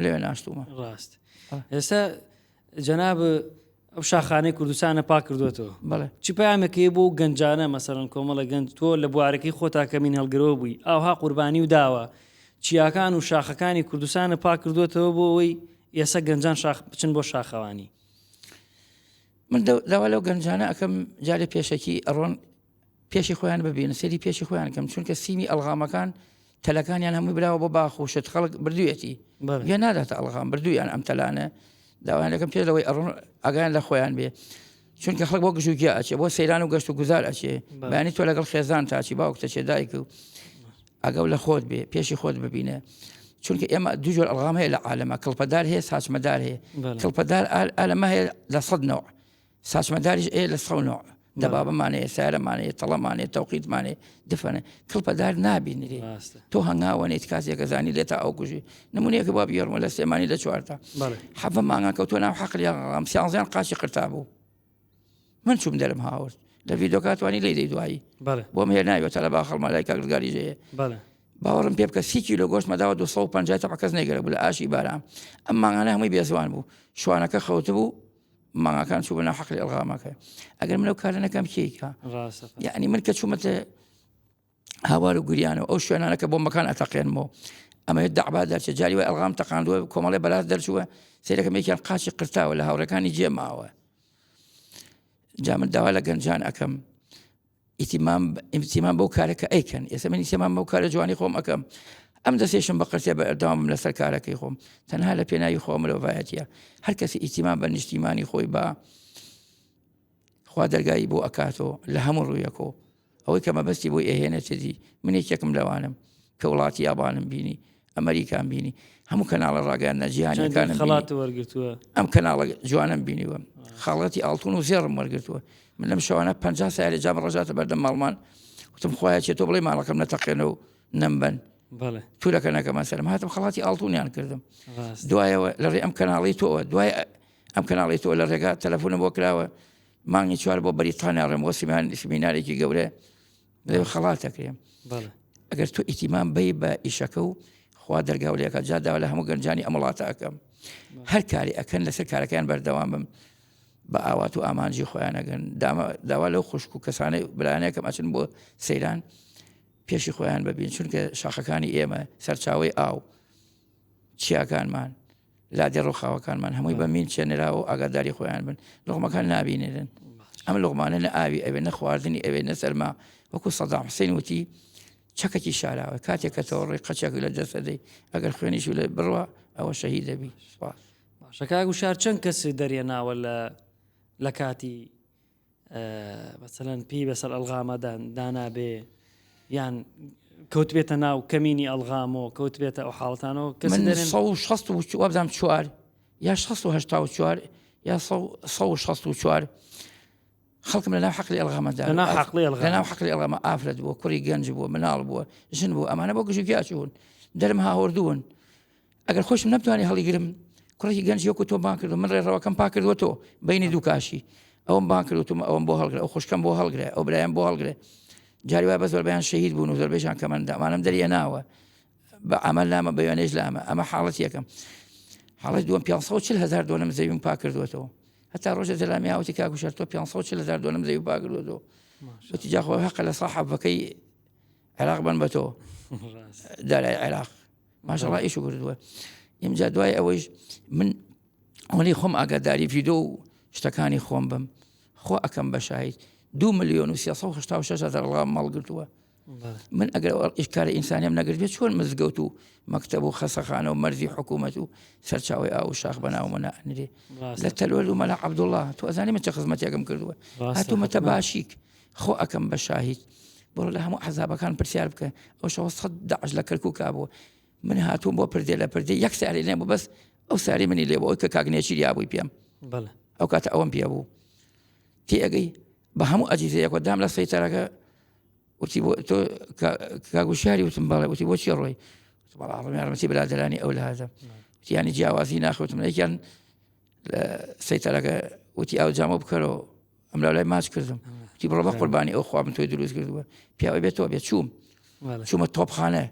لەوێ ناشتوومە. ڕاست ئێستا جەناب ئەو شاخانەی کوردستانە پاک کردوێتەوە بەڵێ چی پامێکی بۆ گەنجانە مەسەرەن کۆمەڵە گەنج تۆ لە بوارەکەی خۆتا کەمین هەڵگرەوە بووی ئاها قوربانی و داوە چیاکان و شاخەکانی کوردستانە پاک کردوێتەوە بۆ ئەوەی ئێستا گەنجان شاخ بچن بۆ شاخەوانی من داوا لەو گەنجانە ئەەکەم جارێ پێشەکی ئەڕۆن پێشی خۆیان ببینن سەیری پێشی خۆیان کەم چونکە سیمی ئەلغامەکان تەلەکانیان هەمووی براوە بۆ باخ و شت خەڵک بردوویەتی گوێ ناداتە ئەلغام بردوویان ئەم تەلانە داوایان دەکەم پێش لەوەی ئەڕۆن ئاگایان لە خۆیان بێ چونکە خەڵک بۆ گژوگیا ئەچێ بۆ سەیران و گەشت و گوزار ئەچێ بەیانی تۆ لەگەڵ خێزان تاچی باوک تەچێ دایک و ئەگەو لە خۆت بێ پێشی خۆت ببینە چونکە ئێمە دوو جۆر ئەلغام هەیە لە عالەمە کڵپەدار هەیە ساچمەدار هەیە کڵپەدار ئالەمە هەیە لە سەد نەوە ساچمەداریش ئەیە لە سەو نۆع دەبابەمان هەیە سارەمان هەیە تەڵەمان هەیە تەوقیتمان هەیە دفەنە کڵپەدار نابینرێ تۆ هەنگاوەنێت کاتێکە زانی لێتا ئەو کوژی نمونەیەکە با بگێڕمە لە سلێمانی لە چوارتا حەفە مانگا کەوتوە ناو حەقلی غەم سیانزیان قاچی قرتا بوو من چوم دەرم هاورد لە ڤیدۆکە توانی لی دەی دوایی بۆم هێناوێتە لە باخەڵ مالای کاک ڕزگاری ژەیە باوەڕم پێ بکە سی کیلۆ گۆشت مەداوە 250 تەبع کەس نەیگەرە بوو لە ئاشی بارام ئەم مانگانە هەمووی بێزوان بوو شوانەکە خەوتبوو مانگاکان چوو بەناو حەقلی ئەلغامەکە ئەگەر من ئەو کارە نەکەم کێیکا یعنی من کە چوومەتە هاوار و گریانەوە ئەو شوێنانە کە بۆمبەکان ئەتەقێنمەوە ئەمە دەعبا دەرچێت جاری وای ئەلغام تەقاندووە کۆمەڵی بەلاس دەرچووە سەیرەکەم یەکیان قاچی قرتاوە لە هاوڕێکانی جێ ماوە جا من داوا لە گەنجان ئەەکەم ئیتیمام ئیمتیمان بەو کارە کە ئەیکەن ئێستا من ئیتیمام بەو کارە جوانی خۆم ئەەکەم ئەم دەستێشم بە قرتێ بەردەوامم لەسەر کارەکەی خۆم تەنها لە پێناوی خۆ مرۆڤایەتە هەر کەسی ئیتیمان بە نیشتیمانی خۆی بە خوا دەرگایی بۆ ئەکاتەوە لە هەموو ڕوویەکۆ ئەوەی کە مەبەستی بۆی ئەهێنێتە دی من یەکێکم لەوانم کە وڵاتی یابانم بینی ئەمریکام بینی هەموو کەناڵە ڕاگەیاندنە جیهانیەکانم خەڵات وەرگتووە ئەم کەناڵە جوانم بینیوە خەڵاتی ئاڵتون و زێڕم وەرگتووە من لەم شەوانە پ سیارە جام ڕژاتە بەردەم ماڵمان وتم خوایە چێ تۆ بڵێ ماڵەکەم نەتەقێنە و نەمبەن تورەکە نەکەمە سەرم هاتم خەڵاتی ئاڵتونیان کردم دوایەوە لە ڕێ ئەم کەناڵی تۆوە دوای ئەم کەناڵی تۆ لە ڕێگا تەلەفۆنم بۆ کراوە مانگی چوار بۆ بەریتانیا ڕێم بۆ سیمینارێکی گەورە لەوێ خەڵات دەکرێم ئەگەر تۆ ئیتیمان بی بە ئیشەکە و خوا دەرگا و لێکە جا داوا لە هەموو گەنجانی ئەم وڵاتە ئەەکەم هەر کاری ئەەکەن لەسەر کارەکەیان بەردەوام بم بە ئاوات و ئامانجی خۆیان ئەگەن داوا لەو خوشک و کەسانەی برایانەکەم ئەچن بۆ سەیران پێشی خۆیان ببین چونکە شاخەکانی ئێمە سەرچاوی ئاو چیاکانمان لادێ ڕووخاوەکانمان هەمووی بە مین چێنراوە و ئاگاداری خۆیان بن لوغمەکان نابینرن ئەم لوغمانە نە ئاوی ئەوێ نە خواردنی ئەوێ نە سەرما وەکو سەدام حسین وتی چەکەکی شاراوە کاتێک کە تۆڕی قەچێک لە دەستە دەی ئەگەر خوێنیش لە بڕوا ئەوە شەهید دەبی سپاس. باشە کاک وشار چەند کەس دەرێناوە لە لە کاتی مەسەلەن پێی بەسەر ئەلغامە دانابێ یان کەوتبێتە ناو کەمینی ئەڵغامەوە، کەوتبێتە ئەو حاڵەتانەوە، کەس من دەرێن 160 و وابزانم چوار یا 184 یا 164 خەڵکم لەناو حەقلی ئەلغەمەدا لەناو حەقلی ئەلغەمە. لەناو حەقلی ئەلغەمە ئافرەت بووە، کوڕی گەنج بووە، مناڵ بووە، ژن بووە، ئەمانە بۆ گژوگیا چوون، دەرم هاوردوون. ئەگەر خۆشم نەمتوانی هەڵیگرم، کوڕێکی گەنج وەکو تۆ بانگ کردووم، من ڕێڕەوەکەم پاک کردووە تۆ بینی دوو کاشی ئەوم بانگ کرد وتم ئەوم بۆ هەڵگرە، ئەو خوشکەم بۆ هەڵگرە، ئەو برایم بۆ هەڵگرە. جاری وایە بە زۆربەیان شەهید بوون و زۆربەیشان کەمەندە، ئەمانەم دەریێناوە بە عەمەل لامە بە وێنەیش لامە. ئەمە حاڵەتی یەکەم. حاڵەتی دووەم 540 هەزار دۆنم زەویم پاک کردووەتەوە. هەتا ڕۆژێ زەلامی هاوتی کاک وشار تۆ 540 هەزار دۆنم زەوی پاک کردووەتەوە. وتی جا خۆ هەقە لە ساحەبەکەی عێراق بن بە تۆ دارای عێراق ماشەڵا ئیش کردووە. ئینجا دوای ئەوەیش من ئەوەی خۆم ئاگاداری ڤیدۆ و شتەکانی خۆم بم، خۆ ئەکەم بە شاهید 2 میلیۆن و 386 هەزار ڵام مەڵگرتووە. من ئەگەر ئیش کارە ئینسانیم نەگرت بێت چۆن مزگەوت و مەکتەب و خەسەخانە و مەرزی حکوومەت و سەرچاوی ئاو و شاخ بەناومە نائەنرێ لە تەلوەل و مەلا عەبدوڵڵا تۆ ئەزانی من چە خزمەتێکم کردووە هاتوومەتە باشیک خۆ ئەکەم بە شاهید بڕۆ لە هەموو عەزابەکان پرسیار بکە ئەو شەوە سەد داعش لە کەرکووکا بووە من هاتووم بۆ پردێ لە پردێ یەک ساری لێم بوو بەس ئەو ساری منی لێ بوو ئەوی کە کاک نێچیر یابووی پێم ئەو کاتە ئەوەم پێ بوو تێئەگەی بە هەموو ئەجیزەیەکەوە دام لە سەیتەرەکە وتی بۆ تۆ کاک وشیاری وتم بەڵێ وتی بۆ چی ڕۆی وتم بەڵا ڕۆم یارمەتی برادەرانی ئەو لازە وتی یانی جیاوازی ناخوتم یەکیان لە سەیتەرەکە وتی ئەو جامە بکەرەوە ئەم لای ماچ کردم وتی بڕۆ بە قوربانی ئەو خوا من تۆی دروست کردووە پیاوە بێت تۆ بێت چووم چوومە تۆپخانە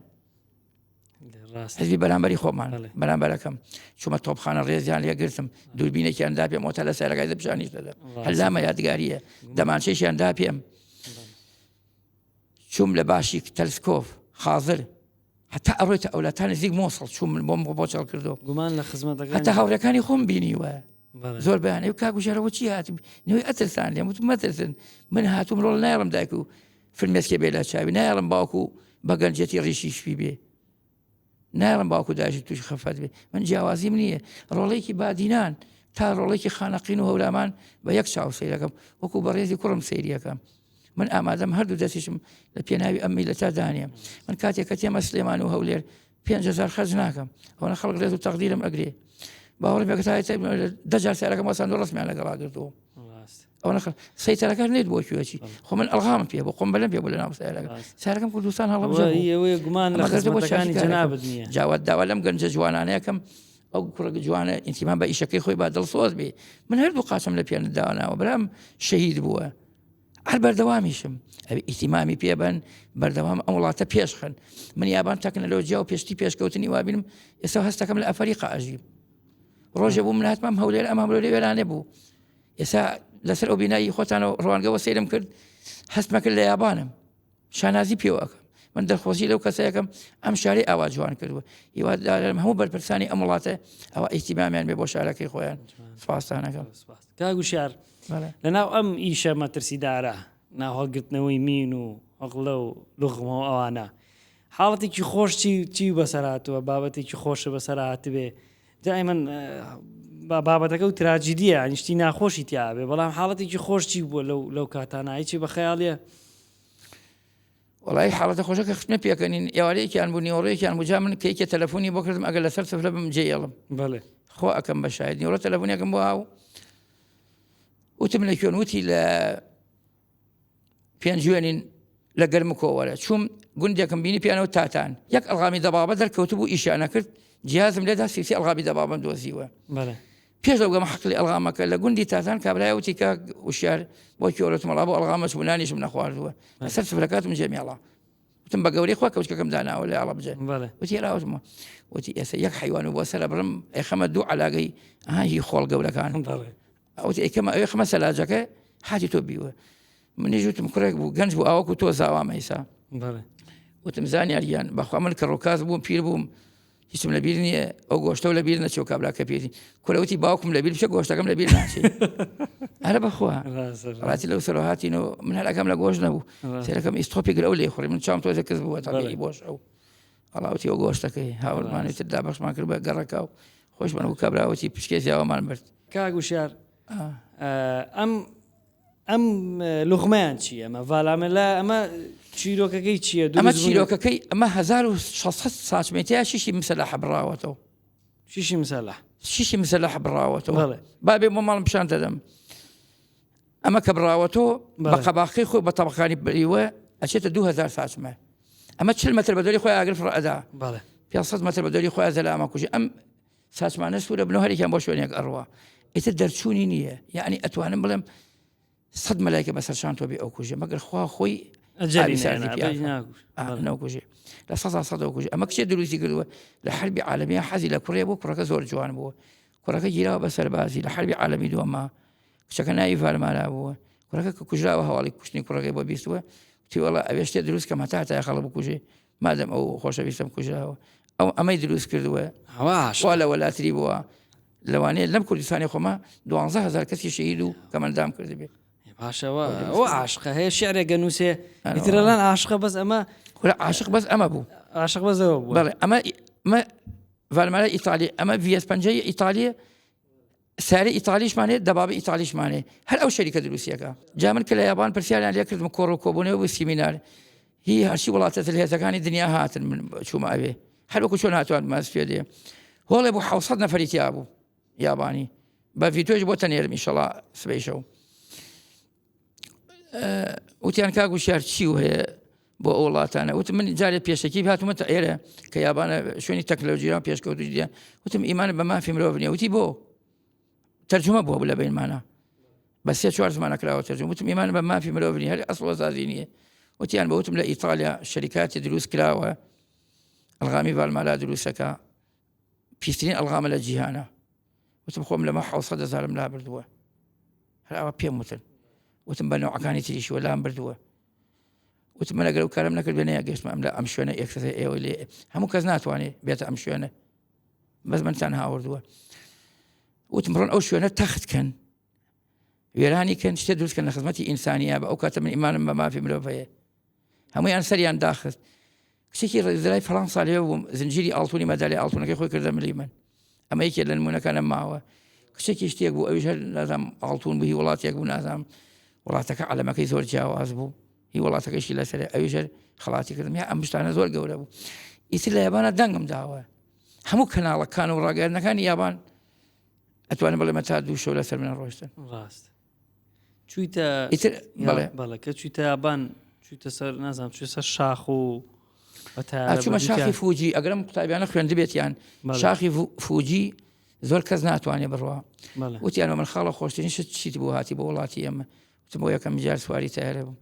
حزبی بەرامبەری خۆمان بەرامبەرەکەم چوومە تۆپخانە ڕێزیان لێگرتم دووربینێکیان دا پێم ئۆتە لە سەرەکای پیشانیش دەدەم هەلامە یادگاریە دەمانچێکیان دا پێم چووم لە باشیک تەلسکۆف حاضر هەتا ئەڕۆیتە ئەولا تا نزیک مۆسڵ چووم من بۆم بۆ چاڵ کردو گومان لە خزمەتەکە هەتا هاوڕێکانی خۆم بینیوە زۆر بەیانەی و کاک وشیارەوە چی هات نوێی ئەترسان لێم وتم مەترسن من هاتووم ڕۆڵ نایڵم دایک و فرمێسکێ بێ لە چاوی نایڵم باوکو بە گەنجێتی ڕیشی شپی بێ نایڵم باوکو دایکی تووشی خەفەت بێ من جیاوازیم نییە ڕۆڵێکی بادینان تا ڕۆڵێکی خانەقین و هەورامان بە یەک چاو سەیرەکەم وەکو بەڕێزی کوڕم سەیریەکەم من ئامادەم هەردوو دەستیشم لە پێناوی ئەم میلەتە دانێم من کاتێک کە تێمە سلێمان و هەولێر 5000 خەرج ناکەم ئەوەنە خەڵک ڕێز و تەقدیرم ئەگرێ باوەڕی بێ کە تا ئێستا دە جار سیارەکەم وەساند و ڕەسمیان لەگەڵا گرتووە ئەوە سەیتەرەکە نێت بۆ کوێچی خۆ من ئەلغامم پێ بۆ خۆم بەلەم پێ بۆ لە ناو سیارەکە سیارەکەم کوردستان هەڵەبجە گومان لە خزمەتەکانی جەنابت نییە جاوات داوا لەم گەنجە جوانانەیەکەم ئەو کوڕە جوانە ئینتیمان بە ئیشەکەی خۆی با دڵسۆز بێ من هەردوو قاچم لە پێ داواناوە برام شەهید بووە هەر بەردەوامیشم ئەوی ئیتیمامی پێبن بەردەوام ئەم وڵاتە پێشخن من یابان تەکنەلۆجیا و پێشتی پێشکەوتنی وابینم ئێستا هەستەکەم لە ئەفەریقا ئەژیم ڕۆژێ بوو من هاتمام هەولێر ئەم هەولێر وێرانێ بوو ئێستا لەسەر ئەو بینایی خۆتانەوە ڕوانگەوە سەیرم کرد هەستمە کرد لە یابانم شانازی پێوە ئەکەم من دەرخۆشی لەو کەسەکەم ئەم شاری ئاوا جوان کردووە هیوادارم هەموو بەرپرسانی ئەم وڵاتە ئەوە ئیهتیمامیان بێ بۆ شارەکەی خۆیان سپاستانەکەم کاک وشیار لەناو ئەم ئیشە مەترسیدارە ناو هەڵگرتنەوەی مین و هەقلە و لوغمە و ئەوانە حاڵەتێکی خۆش چی چی بەسەر هاتووە بابەتێکی خۆشە بەسەر هاتبێ دائما بابەتەکە و تراجیدیە نیشتی ناخۆشی تیاابێ بەڵام حاڵەتێکی خۆش چی بووە لەو لەو کاتانە هیچی بە خەیاڵیە وڵی حاڵەتە خۆشەکە خستنە پێکەنین ئێوارەیەکیان بوو نیوەڕۆیەکیان بوو جا من کەیکە تەلەفۆنی بۆ کردم ئەگەر لەسەر سفرە بم جێیەڵم بەڵێ خۆ ئەکەم بە شاهید نیوەڕۆ تەلەفۆنێکم بۆ هاو وتم لە کوێن وتی لە پێنجوێنین لە گەرمکۆ وەرە چووم گوندێکم بینی پیانەوە تاتان یەک ئەلغامی دەبابە دەرکەوتبوو ئیشیان نەکرد جیازم لێدا سیسی ئەلغامی دەبابم دۆزیوە پێش لەو گەمە حەقلی ئەلغامەکە لە گوندی تاتان کابرای وتی کاک وشیار بۆ کێوەرەتم وەڵا بۆ ئەلغامەش بوو نانیشم نەخواردووە لەسەر سفرەکاتم جێمێڵا وتم بە گەورەی خوا کەوچکەکەم داناوە لە هەڵەبجە وتی ڕاوتمە وتی ئێستا یەک حیوان و بۆ سەرە بڕم ئەیخەمە دوو علاگەی هی خۆڵ گەورەکان ئەوتی ئەیکەمە ئەوێ خەمە سەلاجەکە حاجی تۆ بیوە منیش وتم کوڕێک بوو گەنج بوو ئاوەکو تۆ زاوامە ئیسا وتم زانیار گیان بەخوا من کە ڕووکاس بووم پیر بووم هیچم لەبیر نییە ئەو گۆشتەو لەبیر نەچێ و کابرا کە پیری کورە وتی باوکم لەبیر بچێ گۆشتەکەم لەبیر ناچێ هەرە بەخوا ڕاستی لەو سەرەوە هاتین و من هەر ئەگەم لە گۆشت نەبوو سەرەکەم ئیستۆپی گرەو لێ خوڕی من چاوم تۆزێ کز بووە تاقی بۆش ئەو ئەڵاوتی ئەو گۆشتەکەی هاوردمانی تر دابەشمان کرد بە گەڕەکە و خۆشمان و کابراوەتی پشکێ زیاوەمان برد کاک وشیار ئەم ئەم لوغمەیان چی ئەمە ڤالامێلا ئەمە چیرۆکەکەی چییە؟ ئەمە چیرۆکەکەی ئەمە 1600 ساچمێتیا شیشی مسەلەحە بڕاوەتەوە. شیشی مسەلەح. شیشی مسەلەحە بڕاوەتەوە. با بێ بۆ ماڵم پیشان دەدەم. ئەمە کە بڕاوەتەوە بە قەباخەکەی خۆی بە تەبەقانی بریوە ئەچێتە 2000 ساچمە. ئەمە 40 مەتر بە دەوری خۆی ئاگر فڕ ئەدا. 500 مەتر بە دەوری خۆی زەلامە کوژی. ئەم ساچمانە سوورە بنەوە هەرێکیان بۆ شوێنێک ئەڕوا. ئیتر دەرچوونی نییە. یعنی ئەتوانم بڵێم سەد مەلایکە بەسەر شان تۆ بێ ئەو کوژێ مەگەر خوا خۆی نەوکوژێ لە سەدا سەد کوژێ. ئەمە کچێ دروستی کردووە لە حربی عالەمیە حەزی لە کوڕێ بوو، کوڕەکە زۆر جوان بووە، کوڕەکە گیراوە بە سەربازی لە حربی عالەمی دووەما، کچەکە ناوی ڤالمارا بووە، کوڕەکە کە کوژراوە هەواڵی کوشتنی کوڕەکەی بۆ بیستووە، وتی وەڵا ئەوێ شتێ دروست کەم هەتا هەتایە خەڵک بکوژێ، مادەم ئەو خۆشەویستم کوژراوە، ئەو ئەمەی دروست کردووە. خوا لە وەلاتری بووە، لەوانەیە لەم کوردستانی خۆما 12 هەزار کەسی شەهید و کەمەندام کردبێ. باشەوە ئەو عاشقە هەیە شعرێک گەنووسێ ئیترەلان عاشقە بەس ئەمە کورە عاشق بەس ئەمە بوو. عاشق بەس ئەوە بوو. بەڵێ ئەمە ئەمە ڤالمارا ئیتالی، ئەمە ڤیەس پەنجەی ئیتالیە، سارە ئیتالیشمان هەیە، دەبابە ئیتالیشمان هەیە، هەر ئەو شەریکە دروستیەکە. جا من کە لە یابان پرسیاریان لێ کردم، کۆڕ و کۆبوونەوە بوو سیمینار، هی هەرچی وڵاتە زلهێزەکانی دنیا هاتن، من چوومە ئەوێ، هەر وەکو چۆن هاتوان ماسفێدێ هۆڵێ بوو 700 نەفەری تیا بوو یابانی، بە ڤیدیۆش بۆ تەنێرم ئیشەڵا سبەی شەو. وتیان کاک وشیار چی و هەیە بۆ ئەو وڵاتانە؟ وتم من جارێ پێشەکی هاتوومەتە ئێرە کە یابانە شوێنی تەکنەلۆژیران پێشکەوتوو دیە، وتم ئیمان بە مافی مرۆڤ نییە. وتی بۆ؟ تەرجمە بووە لە بینمانە بە سێ چوار زمانە کراوە تەرجمە. وتم ئیمان بە مافی مرۆڤ نییە، هەر ئەسڵ وەزازی نییە. وتیان بە وتم لە ئیتالیا شەریکاتی دروست کراوە، ئەلغامی ڤالمالا دروستەکە، پیسترین ئەلغامە لە جیهانە. وتم خۆم لەمە 600 هەزارم لا بردووە، هەر ئەوە پێم وتن. وتم بە نەوعەکانی تریشەوە لام بردووە. وتم من ئەگەر ئەو کارم نەکرد بێ نەیەگەشتمە ئەم لە ئەم شوێنە ئێکسەسە ئێوە لێ هەموو کەس ناتوانێت بێتە ئەم شوێنە، بەس منتان هاوردووە. وتم بڕۆن ئەو شوێنە تەخت کەن، وێرانی کەن، شتێ دروست کەن لە خزمەتی ئینسانیە. بە ئەو کاتە من ئیمانم بە مافی مرۆڤ هەیە. هەموویان سەریان داخست. کچێکی ڕێزرای فەڕەنسا لێ بووم، زنجیری ئاڵتونی مەدالی ئاڵتونەکەی خۆی کردە ملی من. ئەمە یەکێ لە نمونەکانم ماوە. کچێکی شتێک بوو، ئەویش هەر نازانم ئاڵتون بوو، هی وڵاتێک بوو، نازانم وڵاتەکە عەلەمەکەی زۆر جیاواز بوو، هی وڵاتەکەشی لەسەر، ئەویش هەر خەڵاتی کردم. یا ئەم شتانە زۆر گەورە بوو. ئیتر لە یابانە دەنگم داوە، هەموو کەناڵەکان و ڕاگەیاندنەکانی یابان ئەتوانم بڵێمە تا دوو شەو لەسەر منە ڕۆشتن. ڕاست. چوویتە ئیتر بەڵێ. بەڵێ کە چوویتە یابان چوویتە سەر نازانم چوویتە سەر شاخ و بە تەیارە ئەچوومە بە شاخی دووتیان. فوجی، ئەگەرم قوتابیانە خوێندبێتیان بەڵێ. شاخی فوجی زۆر کەس ناتوانێ بڕوا. بەڵێ. وتیان بە من خاڵە خۆشترین شت چیت بوو هاتی بۆ وڵاتی ئێمە؟ وتم بۆ یەکەم جار سواری تەیارە بووم.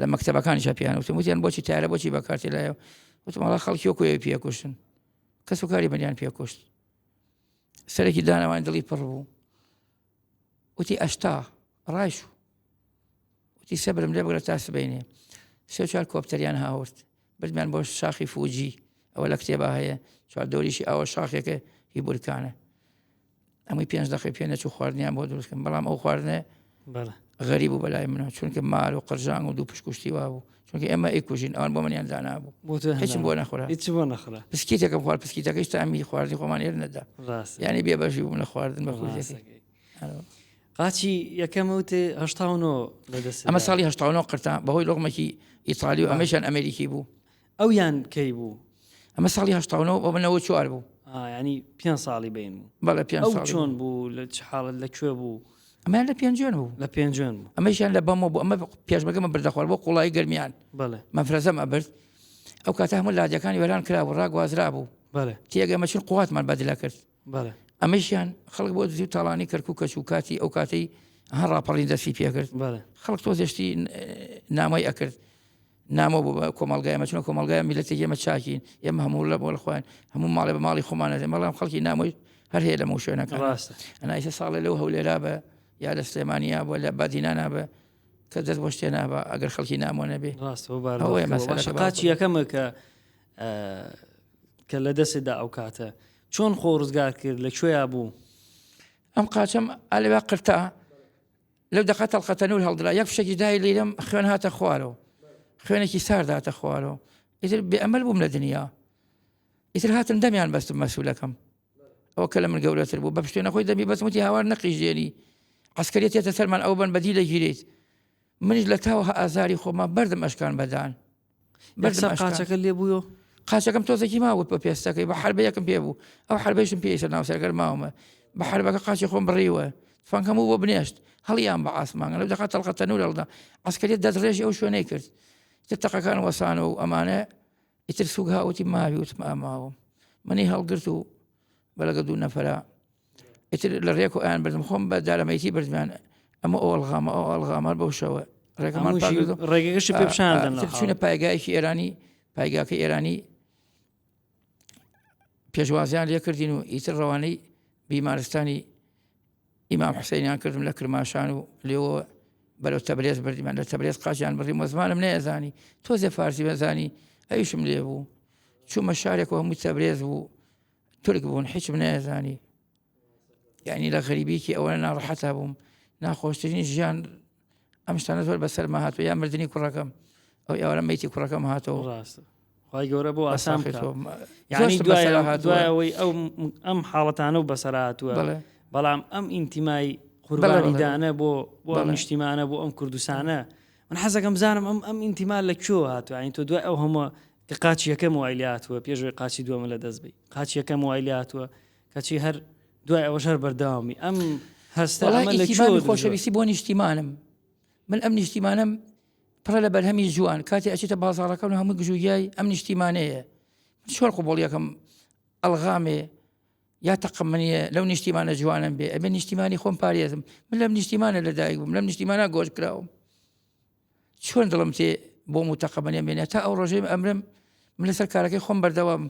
لە مەکتەبەکانیشا پێیان وتم، وتیان بۆچی تەیارە بۆچی بەکارتێ لایەوە؟ وتم وەڵا خەڵکی وەکو ئێوەی پێکوشتن، کەس و کاری منیان پێکوشت. سەرێکی دانەوان دڵی پڕ بوو. وتی ئەشتا ڕایشو. وتی سەبرم لێ بگرە تا سبەینێ. سێ چوار کۆپتەریان هاورد، بردمیان بۆ شاخی فوجی، ئەوە لە کتێبا هەیە، چوار دەوریشی ئاوە شاخێکە هی بورکانە. ئەمەی پێنج دەقەی پێ نەچوو خواردنیان بۆ دروست کردم، بەڵام ئەو خواردنە غەریب بوو بەلای منەوە، چونکە مار و قرژانگ و دوو پشک و شتی وا بوو، چونکە ئێمە ئەیکوژین، ئەوان بۆ منیان دانابوو، هیچم بۆ نەخورا. هیچ بۆ نەخورا. پسکیتێکم خوارد، پسکیتەکەیش تامی خواردنی خۆمان ئێر نەدا. یعنی بێبەشی بووم لە خواردن بە کوردیەکەی. قاچی یەکەم وتێ 89 لەدەست. ئەمە ساڵی 89 قرتا بەهۆی لۆغمێکی ئیتالی و ئەمەشیان ئەمریکی بوو. ئەویان کەی بوو؟ ئەمە ساڵی 89 بۆ من 94 بوو. ینی پێ ساڵی بین بوو. بەڵێ پێ ئەو چۆن بوو لە چ حاڵت لە کوێ بوو؟ ئەمەیان لە پێنجوێن بوو. لە پێنجوێن بوو. ئەمەشیان لە بەمۆ بوو. ئەمە پێشمەرگەمە بردە خوار بۆ قوڵایی گەرمیان. بەڵێ. مەفرەزەم ئەبرد. ئەو کاتە هەموو لادێکانی وێران کرابوو، ڕاگوازرابوو. بەڵێ. تێگە ئەمە چون قواتمان بەدلە کرد. بەڵێ. ئەمەشیان خەڵک بۆ دزی و تاڵانی کەرکووک کەچوو کاتی ئەو کاتەی ها ڕاپەڕین دەستی پێکرد. بەڵێ. خەڵک تۆزێشتی نامۆی ئەکرد. نامۆ بوو بە کۆمەڵگای ئێمە، چونکە کۆمەڵگای میللەتێکی ئێمە چاکین، ئێمە هەموو لە بۆ خۆیان هەموو ماڵێ بە ماڵی خۆمان ئەدەین، بەڵام خەڵکی نامۆی هەر هەیە لە مەو شوێنەکان. ڕاستە. ئەنا ئیستا ساڵێ لەو هەولێرا بە یا لە سلێمانیا بووە لە بادینانا بە کە دەست بۆ شتێ نابا ئەگەر خەڵکی نامۆ نەبێ. ڕاستە بۆ بارودۆخەکە. باشە قاچی یەکەمە کە کە لە دەستت دا ئەو کاتە چۆن خۆ ڕزگار کرد لە کوێیا بوو؟ ئەم قاچەم ئەلەوێ قرتا لەو دەقە تەڵقە تەنور هەڵدرا یەک فشەکی دای لیرم خوێن هاتە خوارەوە خوێنێکی سارد هاتە خوارەوە ئیتر بێ ئەمەل بووم لە دنیا ئیتر هاتن دەمیان بەستم مەسوولەکەم ئەوە کە لە من گەورەتر بوو بە پشتێنە خۆی دەمی بەستم وتی هاوار نەقیژێنی عسکەریە تێتە سەرمان ئەو بن بەدی لەگیرێت. منیش لە تاوە ئازاری خۆما بەردم ئەشکان بەدان. بەردم قاچەکە لێ بوویەوە؟ قاچەکەم تۆزێکی ماوە بە پێستەکەی بە حربەیەکم پێ بوو ئەو حربەیشم پێ ئیسە ناوسەرگەر ماومە بە حربەکە قاچی خۆم بڕیوە تفەنگەم بۆ بنێشت هەڵیان بە ئاسمانگە لەو دەقە تەڵقە تەنور هەڵدا عەسکەریەت دەستڕێژی ئەو شوێنەی کرد تر تەقەکان وەسانەوە و ئەمانە ئیتر سوک هاوتی ماوی وتم ئاماوم منی هەڵگرت و بەلەگە دوو نەفرە ئیتر لە ڕێک و ئەیان بردم خۆم بە دارەمەیتی بردمیان ئەمە ئەوڵغامە ئەو ئەڵغامە بەو شەوە ڕێگەمان ڕێگەکەشی پێ پیشان چونە پایگایەکی ئێرانی پایگاکە ئێرانی پێشوازیان لێکردین و ئیتر ڕەوانەی بیمارستانی ئیمام حوسەینیان کردم لە کرماشان و لێوە بەرەو تەبرێز بردیمان لە تەبرێز قاچیان بڕیم وە زمانم نەیەزانی تۆزێ فارسی بەزانی ئەویشم لێ بوو چوومە شارێک و هەموو تەبرێز بوو تورک بوون هیچم نەیەزانی یعنی لە غەریبیکی ئەوە ناڕەحەتا بووم ناخۆشترین ژیان ئەم شتانە زۆر بەسەرما هاتووە یا مردنی کوڕەکەم ئەو ئێوارە مەیتی کوڕەکەم هاتەوە ڕاستە خوای گەورە بۆ ئاسان بکات یعنی دوای ئەوەی ئەو ئەم حاڵەتانە و بەسەر هاتووە بەڵام ئەم ئینتیمای قوربانیدانە بۆ بۆ ئەم نیشتیمانە بۆ ئەم کوردستانە من حەزەکەم بزانم ئەم ئەم ئینتیما لە کوێوە هاتووە یعنی تۆ دوای ئەو هەموو کە قاچی یەکەم وای لێ هاتووە پێشەوەی قاچی دووەمە لە دەست بی قاچی یەکەم وای لێ هاتووە کەچی هەر دوای ئەوەش هەر بەردەوامی ئەم هەستە ئەمە لە کوێوە خۆشەویستی بۆ نیشتیمانم من ئەم نیشتیمانم پڕە لە بەرهەمی جوان کاتێ ئەچێتە بازاڕەکان و هەموو گژوگیای ئەم نیشتیمانەیە من چۆن قوبڵیەکەم ئەلغامێ یا تەقەمەنیە لەو نیشتیمانە جوانم بێ ئەبێ نیشتیمانی خۆم پارێزم من لەم نیشتیمانە لەدایک بووم لەم نیشتیمانە گۆش کراوم چۆن دڵم تێ بۆم و تەقەمەنیان بێنێ تا ئەو ڕۆژەی ئەمرم من لەسەر کارەکەی خۆم بەردەوام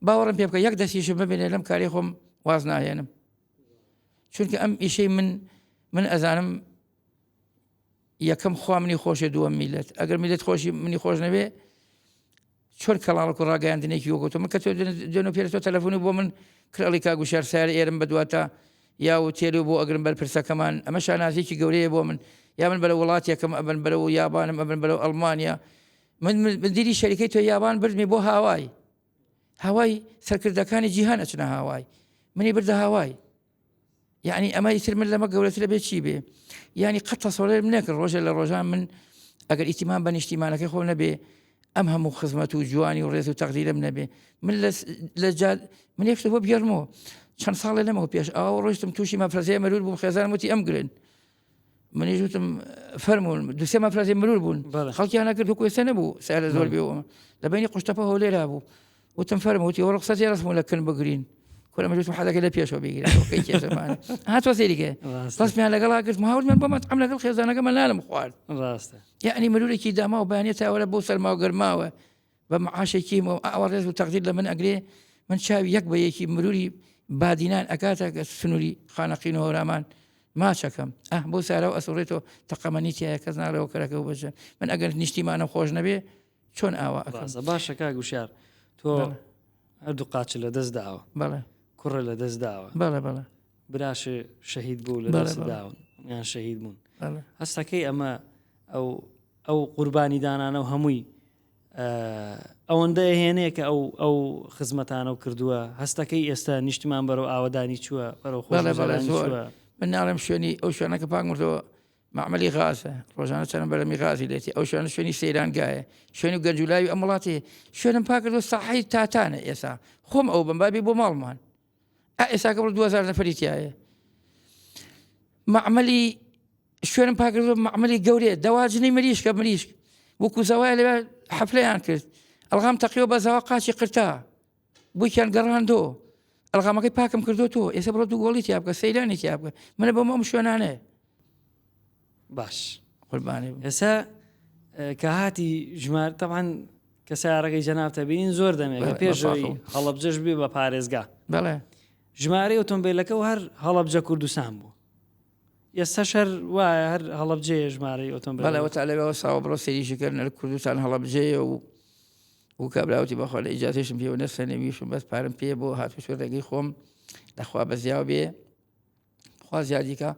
باوەڕم پێ بکە یەک دەستیشم ببێنێ لەم کاری خۆم واز ناهێنم چونکە ئەم ئیشەی من من ئەزانم یەکەم خوا منی خۆشێ دووەم میلەت ئەگەر میلەت خۆشی منی خۆش نەبێ چۆن کەڵاڵک و ڕاگەیاندنێکی وەکو تۆ من کە تۆ دێن و پێرە تۆ تەلەفۆنی بۆ من کرەڵی کاک وشیار سەیارە ئێرم بەدواتە یا و تێلو بۆ ئەگرم بەرپرسەکەمان ئەمە شانازیەکی گەورەیە بۆ من یا من بەرەو وڵاتێکم ئەبن بەرەو یابانم ئەبن بەرەو ئەڵمانیا من مدیری شەریکەی تۆ یابان بردمی بۆ هاوای هاوای سەرکردەکانی جیهان ئەچنە هاوای منی بردە هاوای یعنی ئەمە ئیتر من لەمە گەورەترە بێ چی بێ یعنی قەت تەسەوەرم نەکرد ڕۆژێ لە ڕۆژان من ئەگەر ئیتیمان بە نیشتیمانەکەی خۆم نەبێ ئەم هەموو خزمەت و جوانی و ڕێز و تەقدیرم نەبێ من لە من یەک بۆ بگەرمەوە چەند ساڵێ لەمەوە پێش ئەوە ڕۆشتم تووشی مەفرەزەیە مەرور بووم خێزانم وتی ئەم گرن منیش وتم فەرموون دوسێ مەفرەزەی مرور بوون خەڵکیان نەکرد وەکو ئێستا نەبوو سەر زۆر بێەوە لە بینی قوشتەپە هەولێرا بوو وتم فەرموو وتی وەڕۆ قسە ڕەسم لە کن بگرین کورە من وتم حەزەکە لە پێشەوە بیگرن کەی کێشەمان هاتوە سەیریکە ڕەسمیان لەگەڵا گرت هاوردمان بۆ مەتعەم لەگەڵ خێزانەکەمان نانم خوارد ڕاستە یعنی مرورێکی داما و بەیانە تاوەرە بۆ سەرما و گەرماوە بە معاشێکی ئەوە ڕێز و تەقدیر لە من ئەگرێ من چاوی یەک بە یەکی مروری بادینان ئەکاتە سنووری خانەقین و هەورامان ماچەکەم ئەه بۆ سارا و ئەسوڕێتەوە تەقەمەنی تایە کەس ناڵێەوە کەرەکە و بەجە من ئەگەر نیشتیمانم خۆش نەبێ چۆن ئاوا ئەکەم؟ ڕاستە باشە کاک وشیار تۆ هەردوو قاچ لە دەست داوە بەڵێ کوڕە لە دەست داوە بەڵێ بەڵێ براش شەهید بوو لە دەست داون یان شەهید بوون هەستەکەی ئەمە ئەو ئەو قوربانی دانانە و هەمووی ئەوەندە هێنێ کە ئەو ئەو خزمەتانە و کردووە هەستەکەی ئێستا نیشتمان بەرەو ئاوەدانی چووە بەرەو خۆ زۆر من ناڵێم شوێنی ئەو شوێنەکە پاک مردەوە مەعمەلی غازە، ڕۆژانە چەند بەرەمی غازی لێتی، ئەو شوێنە شوێنی سەیرانگایە، شوێنی گەنج و لاوی ئەم وڵاتەیە، شوێنم پاک کردووە ساحەی تاتانە ئێسا، خۆم ئەو بم با بێ بۆ ماڵمان. ئا ئێسا کە بڕۆ 2000 نەفەری تیایە. مەعمەلی شوێنم پاک کردووە مەعمەلی گەورەیە، دەواجنەی مریشکە مریشک. وەکو زەوایە لەوێ حەفلەیان کرد. ئەڵغام تەقیەوە بە زەوا قاچی قرتا. بووکیان گەڕاندۆ ئەلغامەکەی پاکم کردو تۆ ئێستا بڕۆ دوو گۆڵی تیا بکە سەیرانی تیا بکە منە بۆم ئەم شوێنانەیە باش قوربانی ئێستا کە هاتی ژمار تەبان کە سیارەکەی جەنابتە بینین زۆر دەمێک پێشەوەی هەڵەبجەش بێ بە پارێزگا بەڵێ ژمارەی ئۆتۆمبیلەکە و هەر هەڵەبجە کوردستان بوو ئێستاش هەر وایە هەر هەڵەبجەیە ژمارەی ئۆتۆمبێل. بەڵێ وەتا لەوێوە ساوە بڕۆ سەیریشی کردن لە کوردستان هەڵەبجەیە و و کابراوتی بەخوا لە ئیجازەیشم پێوە نەسەنێ ویشم بەس پارەم پێ بۆ هاتوچۆ ڕێگەی خۆم لەخوا بەزیاو بێ خوا زیادیکە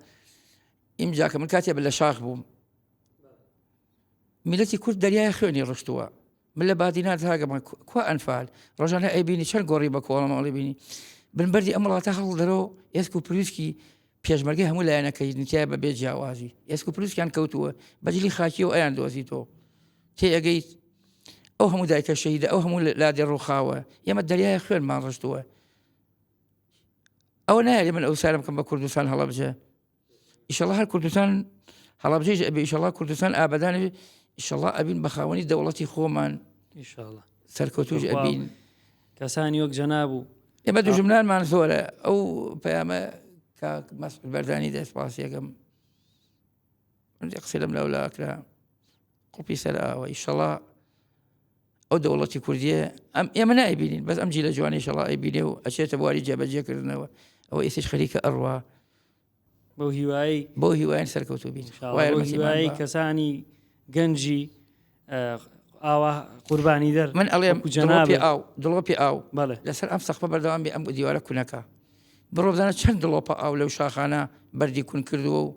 ئیمجا کە من کاتێ بە لە شاخ بووم میلەتی کورد دەریای خوێنی ڕشتووە من لە بادینان تاگەمە کوا ئەنفال ڕۆژانە ئەیبینی چەند گۆڕی بە کۆڵەمەڵی بینی بن بەردی ئەم وڵاتە هەڵدەرۆ ئێسک و پرویسکی پێشمەرگەی هەموو لایەنەکەی نتیایە بە بێ جیاوازی ئێسک و پروسکیان کەوتووە بەجلی خاکیەوە ئەیان دۆزیتەوە تێئەگەیت ئەو هەموو دایکە شەهیدە ئەو هەموو لادێ ڕووخاوە ئێمە دەریای خوێنمان ڕشتووە ئەوە نایەری من ئەو سارم بکەم بە کوردستان هەڵەبجە ئیشەڵا هەر کوردستان هەڵەبجەیش ئەبێ ئیشەڵا کوردستان ئابدان ئیشەڵا ئەبین بە خاوەنی دەوڵەتی خۆمان ئیشەڵا سەرکەوتوش ئەبین کەسانی وەک جەناب و ئێمە دوژمنانمان زۆرە ئەو پەیامە کاک مەسعود بەردانی دەست پاسیەکەم قسە لەم لاولا کرا قوپی سەر ئاوە ئیشەڵا ئەو دەوڵەتی کوردیە ئەم ئێمە نایبینین بەس ئەم جیلە جوانی شەڵا ئەیبینێ و ئەچێتە بواری جێبەجێکردنەوە ئەوە ئێستش خەریکە ئەڕوا بەو هیوایی بۆ هیوایان سەرکەوتوو بین هیوایی کەسانی گەنجی ئاوا قوربانی دەر من ئەڵێم دڵۆپی ئاو دڵۆپی ئاو بەڵێ لەسەر ئەم سەقفە بەردەوام بێ ئەم دیوارە کونەکە بڕۆ بزانە چەند دڵۆپە ئاو لەو شاخانە بەردی کون کردووە و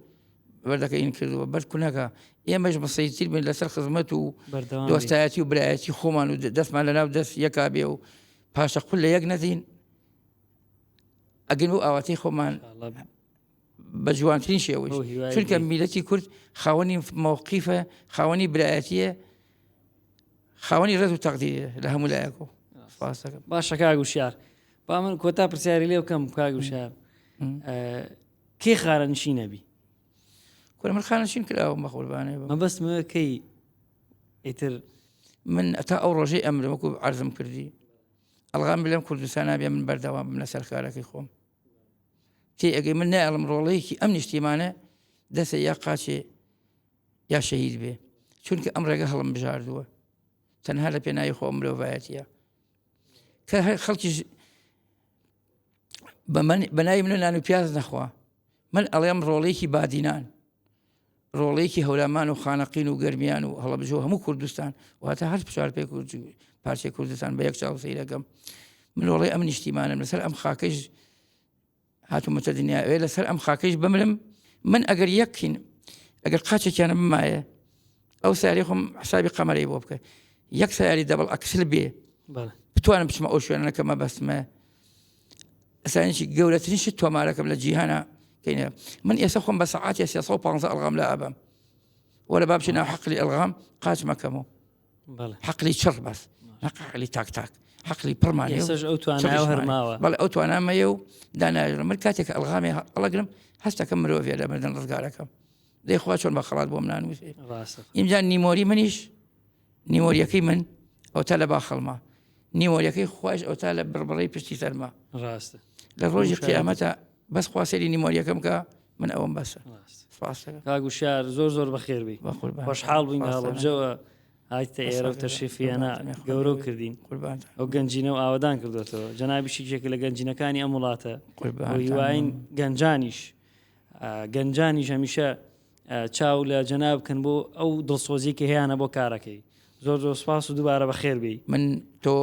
بەردەکە ئین کردووە بەرد کونەکە ئێمەش مسەیتر بین لەسەر خزمەت و دۆستایەتی و برایەتی خۆمان و دەستمان لەناو دەست یەکا بێ و پاشە قول لە یەک نەدین ئەگەن بۆ ئاواتەی خۆمان بە جوانترین شێوەی چونکە میلەتی کورد خاوەنی مەوقیفە خاوەنی برایەتیە خاوەنی ڕێز و تەقدیرە لە هەموو لایەکەوە باشە کاک وشیار با من کۆتا پرسیاری لێ بکەم کاک وشیار کێ خارەنشی نەبی کورە من خانەنشین کراوم بە قوربانێ بم مەبەستمە کەی ئیتر من ئەتا ئەو ڕۆژەی ئەمرم وەکو عەرزم کردی ئەڵغام بلێم کوردستان نابێ من بەردەوام بم لەسەر کارەکەی خۆم تێ ئەگەی من نایڵم ڕۆڵەیەکی ئەم نیشتیمانە دەسە یا قاچێ یا شەهید بێ چونکە ئەم ڕێگە هەڵم بژاردووە تەنها لە پێناوی خۆ مرۆڤایەتیە کە هەر خەڵکی بە ناوی منە نان و پیاز نەخوا من ئەڵێم ڕۆڵێکی بادینان ڕۆڵێکی هەورامان و خانەقین و گەرمیان و هەڵەبجە و هەموو کوردستان واتە هەر پچار پێ پارچەی کوردستان بە یەک چاو سەیرەکەم من ڕۆڵی ئەم نیشتیمانم لەسەر ئەم خاکەش هاتوومەتە دنیا ئەوێ لەسەر ئەم خاکەیش بمرم من ئەگەر یەکین ئەگەر قاچێکیانە بمایە ئەو ساری خۆم حسابی قەمەرەی بۆ بکە یەک سیاری دەبڵ ئەکسل بێ بتوانم بچمە ئەو شوێنە کە مەبەستمە ئەسانێکی گەورەترین شت تۆمارەکەم لە جیهانە کەینە من ئێستا خۆم بە سەعاتی 315 ئەلغام لە ئەبم وەرە با بچینە حەقلی ئەلغام قاچ مەکەمەوە حەقلی چڕ بەس حەقلی تاک تاک حەقلی پڕمان ئێسش ئەو توانای هەرماوە بەڵێ ئەو توانامەیە و داناژم من کاتێک ئەلغامی هەڵەگرم هەستەکەم مرۆڤە لە مردن ڕزگارەکەم دەی خوا چۆن بە خەڵات بۆم نانووسێ ئینجا نیمۆری منیش نیمۆریەکەی من ئەو تا لە باخەڵما نیمۆریەکەی خوش ئەو تا لە بڕبڕی پشتی سەرما ڕاستە لە ڕۆژی قیامەتە بەس خوا سەیری نیمۆریەکەم کە من ئەوەم بەسە کاک وشیار زۆر زۆر بەخێربی خۆشحاڵ بووین لە هەڵەبجەوە هاتیتە ئێرە و تەشریفیانە گەورە کردین ئەو گەنجینە و ئاوەدان کردوێتەوە جەنابیشی یەکێکە لە گەنجینەکانی ئەم وڵاتە هیواین گەنجانیش گەنجانیش هەمیشە چاو لە جەناب بکەن بۆ ئەو دڵسۆزی کە هەیەە بۆ کارەکەی زۆر زۆر سپاس و دووبارە بەخێربی من تۆ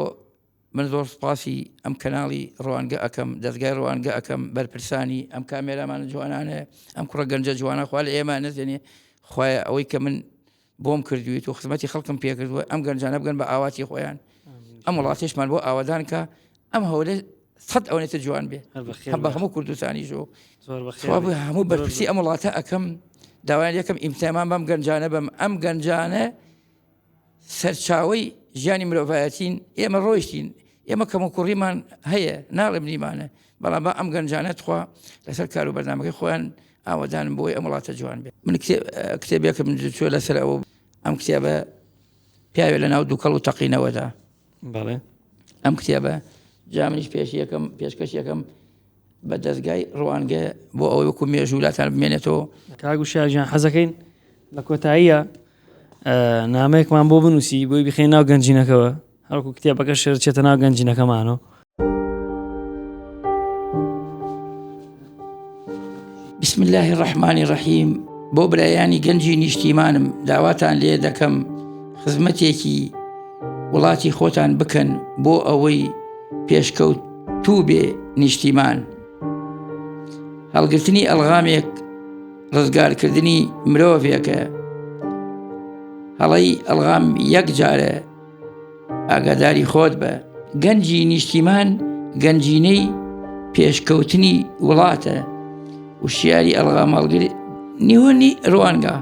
من زۆر سوپاسی ئەم کەناڵی ڕوانگە ئەکەم دەزگای ڕوانگە ئەکەم بەرپرسانی ئەم کامێرامانە جوانانە ئەم کوڕە گەنجە جوانە خوا لە ئێمە نەزێنێ خوایە ئەوەی کە من بۆم کردویت و خزمەتی خەڵکم پێکردووە ئەم گەنجانە بگەن بە ئاواتی خۆیان ئەم وڵاتیشمان بۆ ئاوادان کە ئەم هەولێ سەد ئەوەنێتە جوان بێ هەم بە هەموو کوردستانی ژۆ هەموو بەرپرسی ئەم وڵاتە ئەەکەم داوایان یەکەم ئیمتیامان بەم گەنجانە بەم ئەم گەنجانە سەرچاوەی ژیانی مرۆڤایەتین، ئێمە ڕۆیشتین، ئێمە کەموکوڕیمان هەیە، ناڵێم نیمانە، بەڵام با ئەم گەنجانە تخوا لەسەر کار و بەرنامەکەی خۆیان ئاوەدانن بۆی ئەم وڵاتە جوان بێت. من کتێبێکم چوە لەسەر ئەوە ئەم کتێبە پیاوێ لە ناو دووکەڵ و تەقینەوەدا بەڵێ ئەم کتێبە جا منیش پێش یەکەم پێشکەش یەکەم بە دەزگای ڕوانگە بۆ ئەوەی وەکو مێژوو لاتان بمێنێتەوە. کاک وشیار گیان حەزەکەین لە کۆتاییە نامەیەکمان بۆ بنووسی بۆی بخەین ناو گەنجینەکەوە هەرکو کتێبەکە شێر چێتە ناو گەنجینەکەمانەوە. بسم الله الرحمن الرحیم بۆ برایانی گەنجی نیشتیمانم داواتان لێ دەکەم خزمەتێکی وڵاتی خۆتان بکەن بۆ ئەوەی پێشکەوتوو بێ نیشتیمان. هەڵگرتنی ئەلغامێک ڕزگارکردنی مرۆڤێکە. هەڵەی ئەلغام یەک جارە ئاگاداری خۆت بە. گەنجی نیشتیمان گەنجینەی پێشکەوتنی وڵاتە. وشیاری ئەڵغامهەڵگر نیهۆنی ڕوانگە.